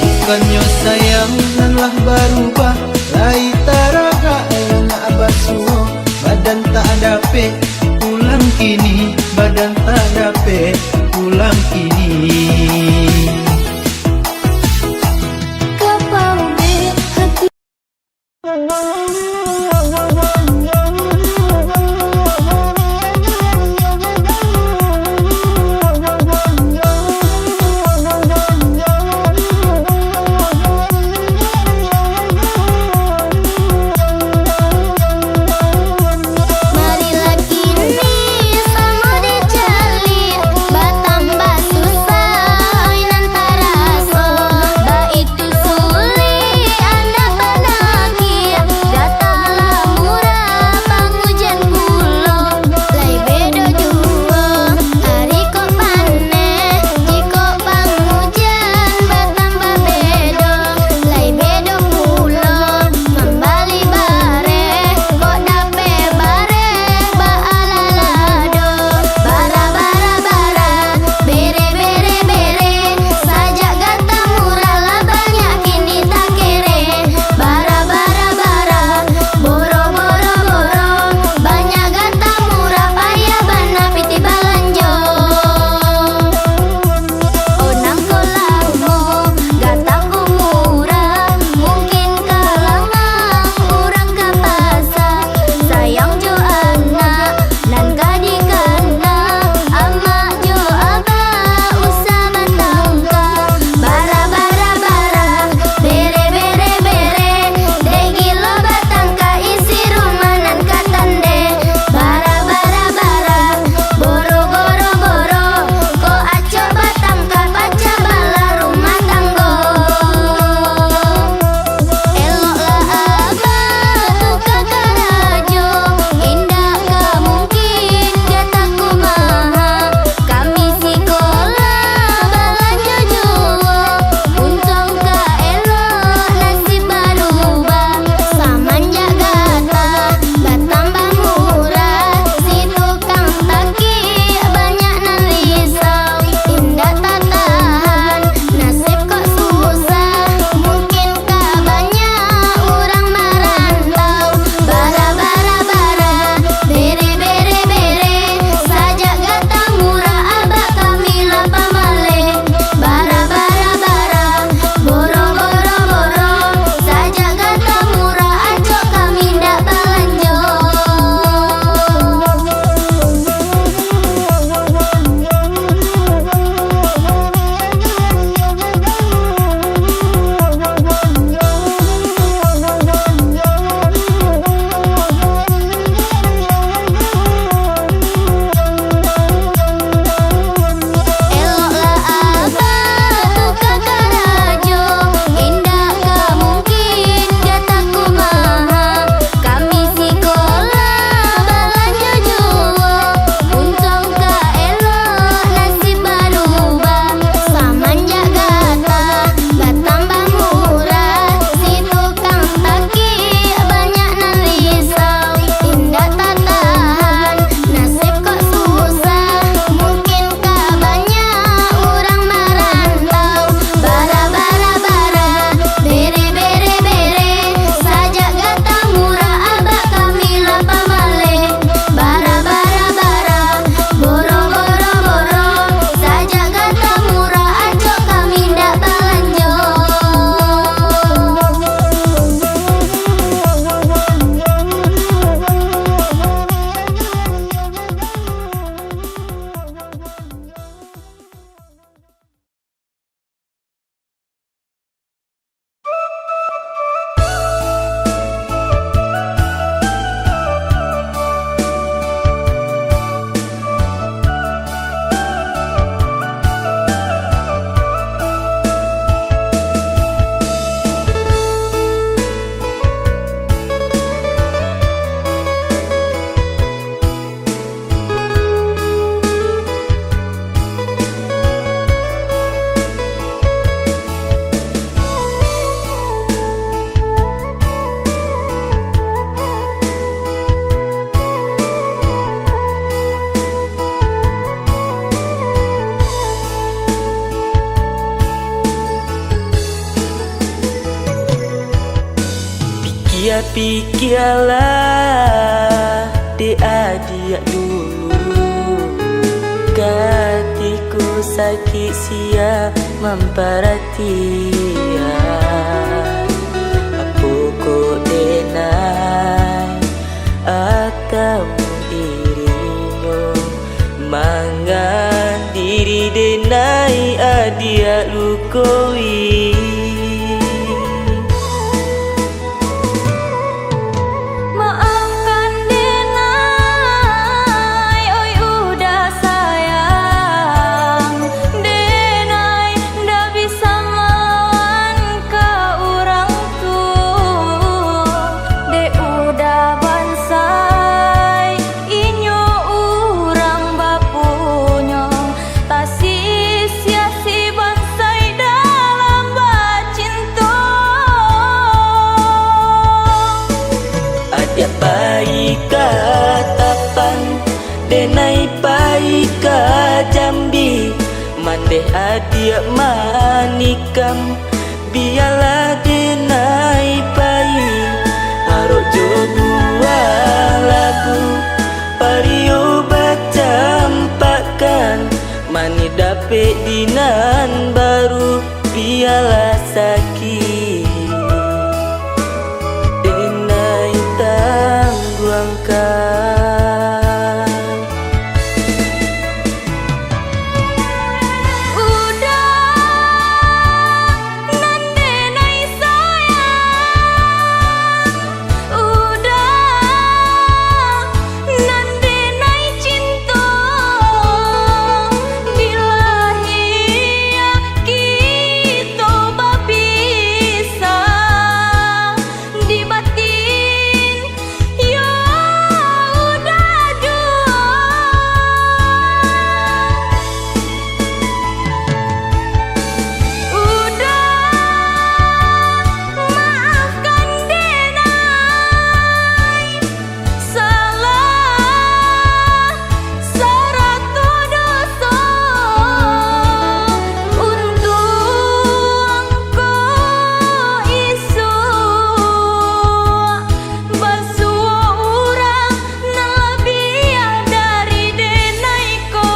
Bukannyo sayang nan lah barubah, lai taragak langak basuo, badan tak dapek pulang kini, badan tak dapek pulang kini. Ka paubek hati. Marilah kini samo dijalin, batambah susah. Pikialah dek adiak dulu, katiko sakik sia mamparatian. Apo kok denai atau dirinyo, manga diri denai adiak lukoi? Maafkan denai, oi uda sayang, denai ndak bisa malawan ka urang tu. Dek uda bansai, inyo urang bapunyo, tasisia si bansai dalam bacinto. Adiak pai ka Tapan, denai pai ka Jambi, mandeh adiak manikam. Bialah denai pai, arok jo buah labu, pario bacampakkan, mani dapek di nan baru, bialah sakik denai tangguangkan. Uda nan denai sayang, uda nan denai cinto, bilahiya kito bapisah. Di batin, yo uda duo. Uda, maafkan denai. Salah sarato doso, untuang ko isuak basuo urang nan labiah dari denai ko.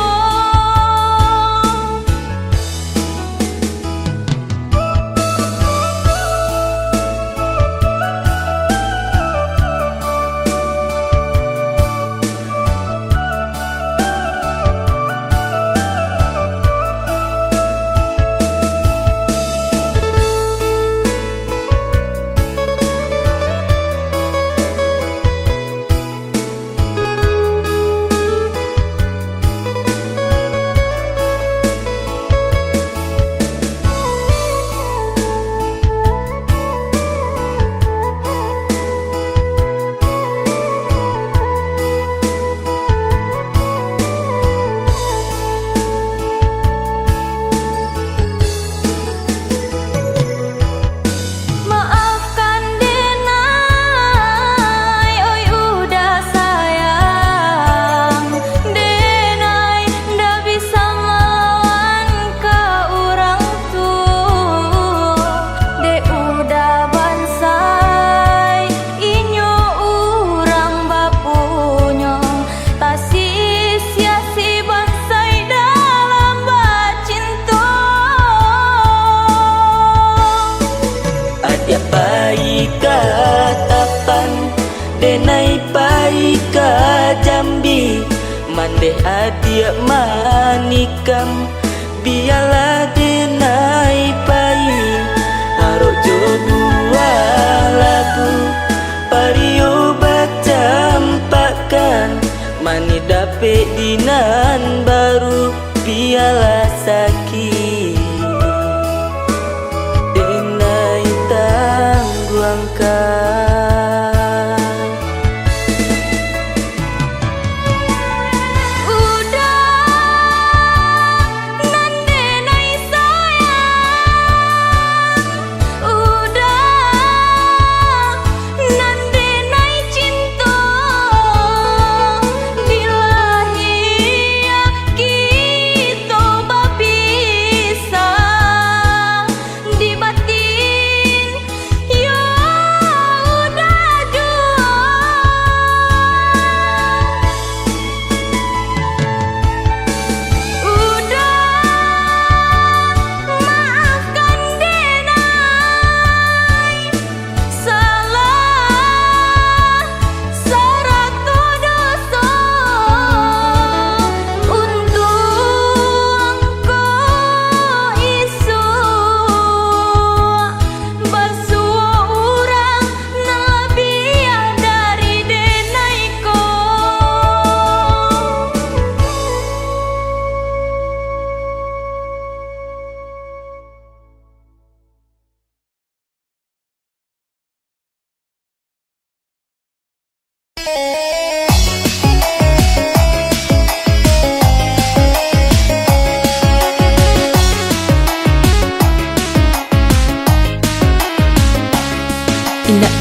Maafkan denai, oi uda sayang, denai ndak bisa malawan ka urang tu. Dek uda bansai, inyo urang bapunyo, tasisia si bansai dalam bacinto. Adiak pai ka Tapan, denai pai ka Jambi, mandeh adiak manikam. Bialah denai pai, arok jo buah labu, pario bacampakkan, mani dapek di nan baru, bialah sakik denai tangguangkan. Uda nan denai sayang, uda nan denai cinto, bilahiya kito bapi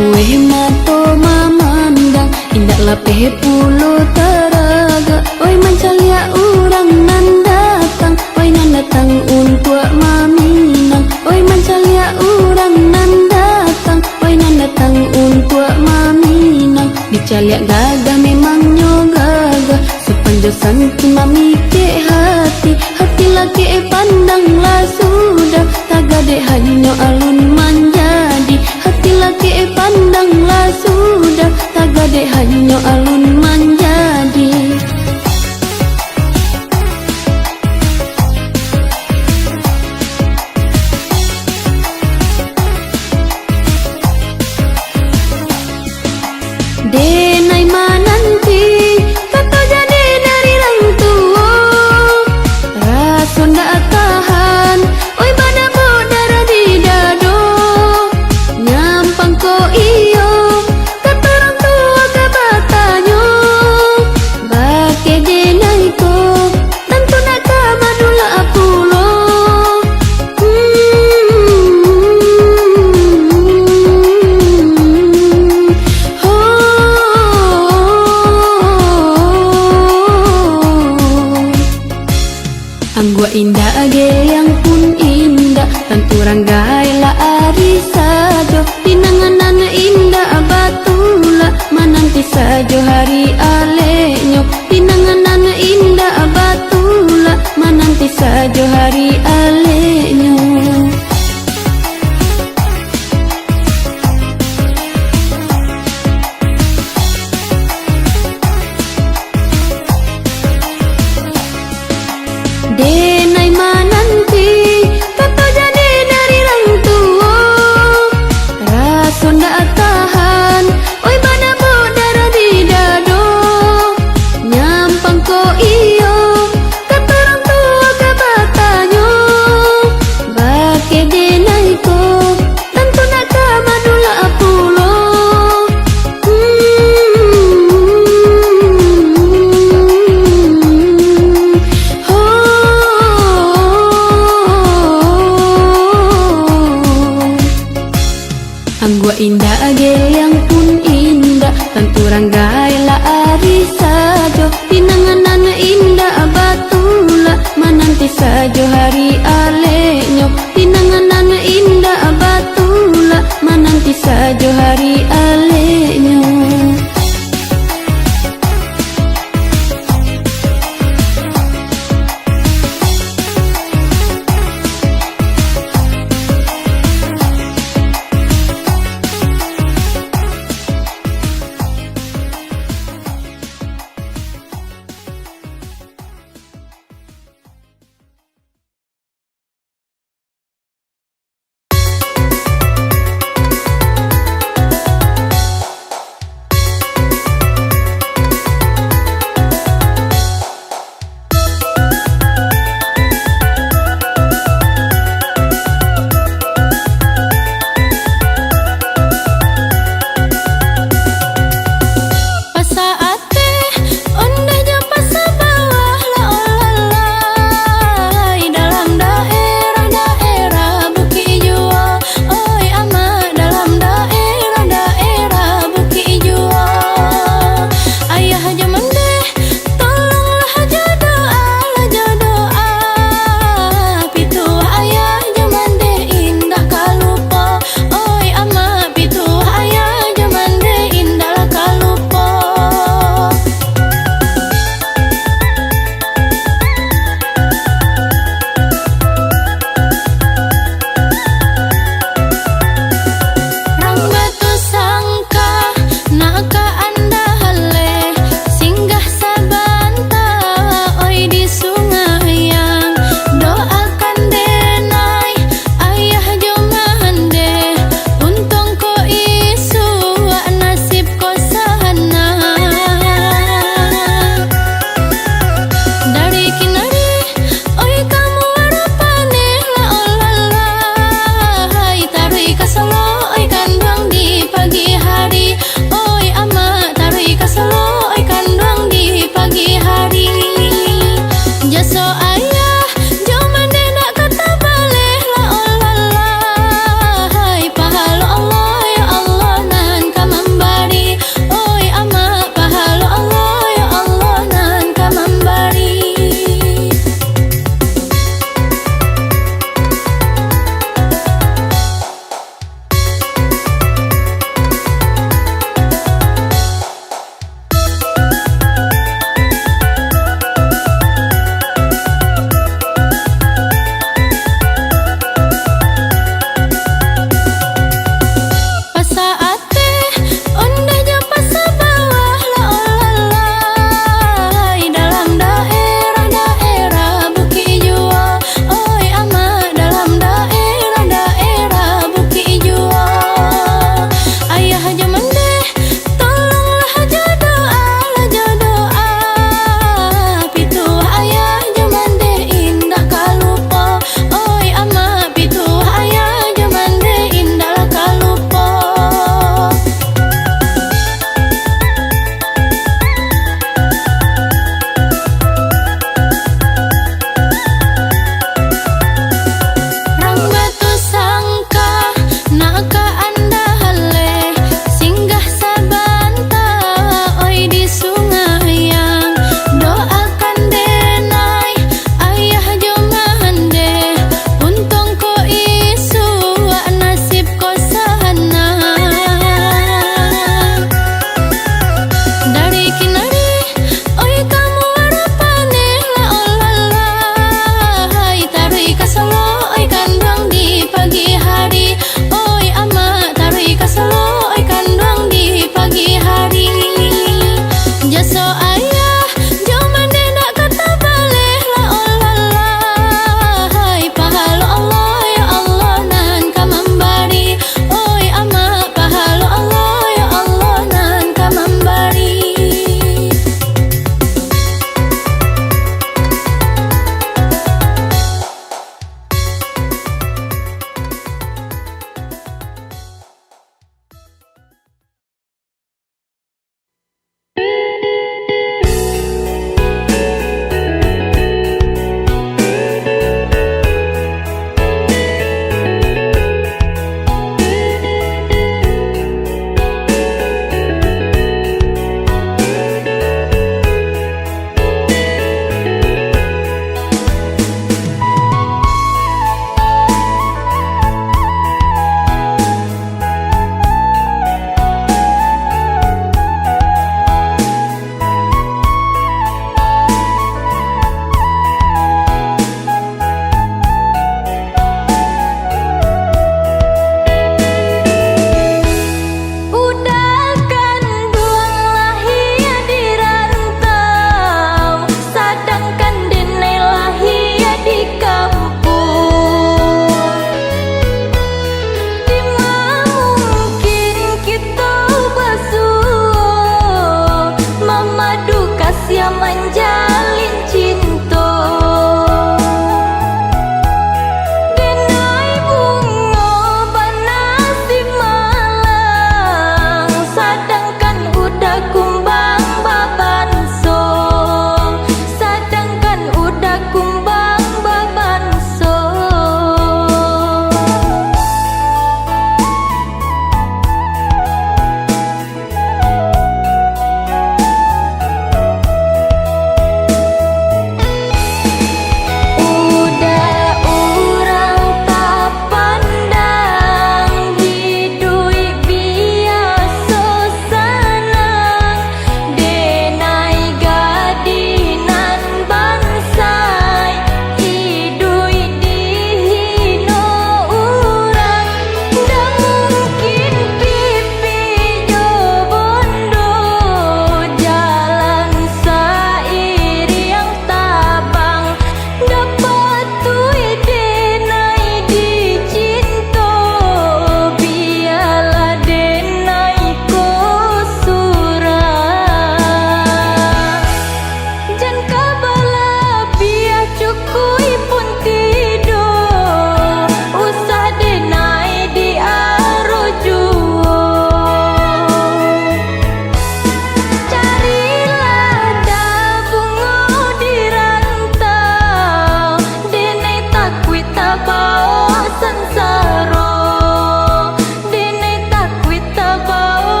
Weh mato mamandang, indak lapeh pulo taragak. Oi mancaliak urang nan datang, oi nan datang untuak maminang. Oi mancaliak urang nan datang, oi nan datang untuak maminang. Dicaliak gagah memangnyo gagah, sapanjo santi mamikek hati. Hati lakek pandang lah sudah, tagadek hanyo alun manjadi. Hati lakek pandang lah sudah, tagadek hanyo alun manjadi. Denai mananti, kato jadi dari rang tuo. Raso ndak tahan, oi badabok darah di dado. Nyampang ko iyo, kato rang tuo ka batanyo. Bakeh denai ko, tantu nak ka madulak pulo. Hmm. Ho. Angguak indak, geyang pun indak, tantu rang gaek lah ari sajo. Pinangan nan indak batulak, mananti sajo hari aleknyo.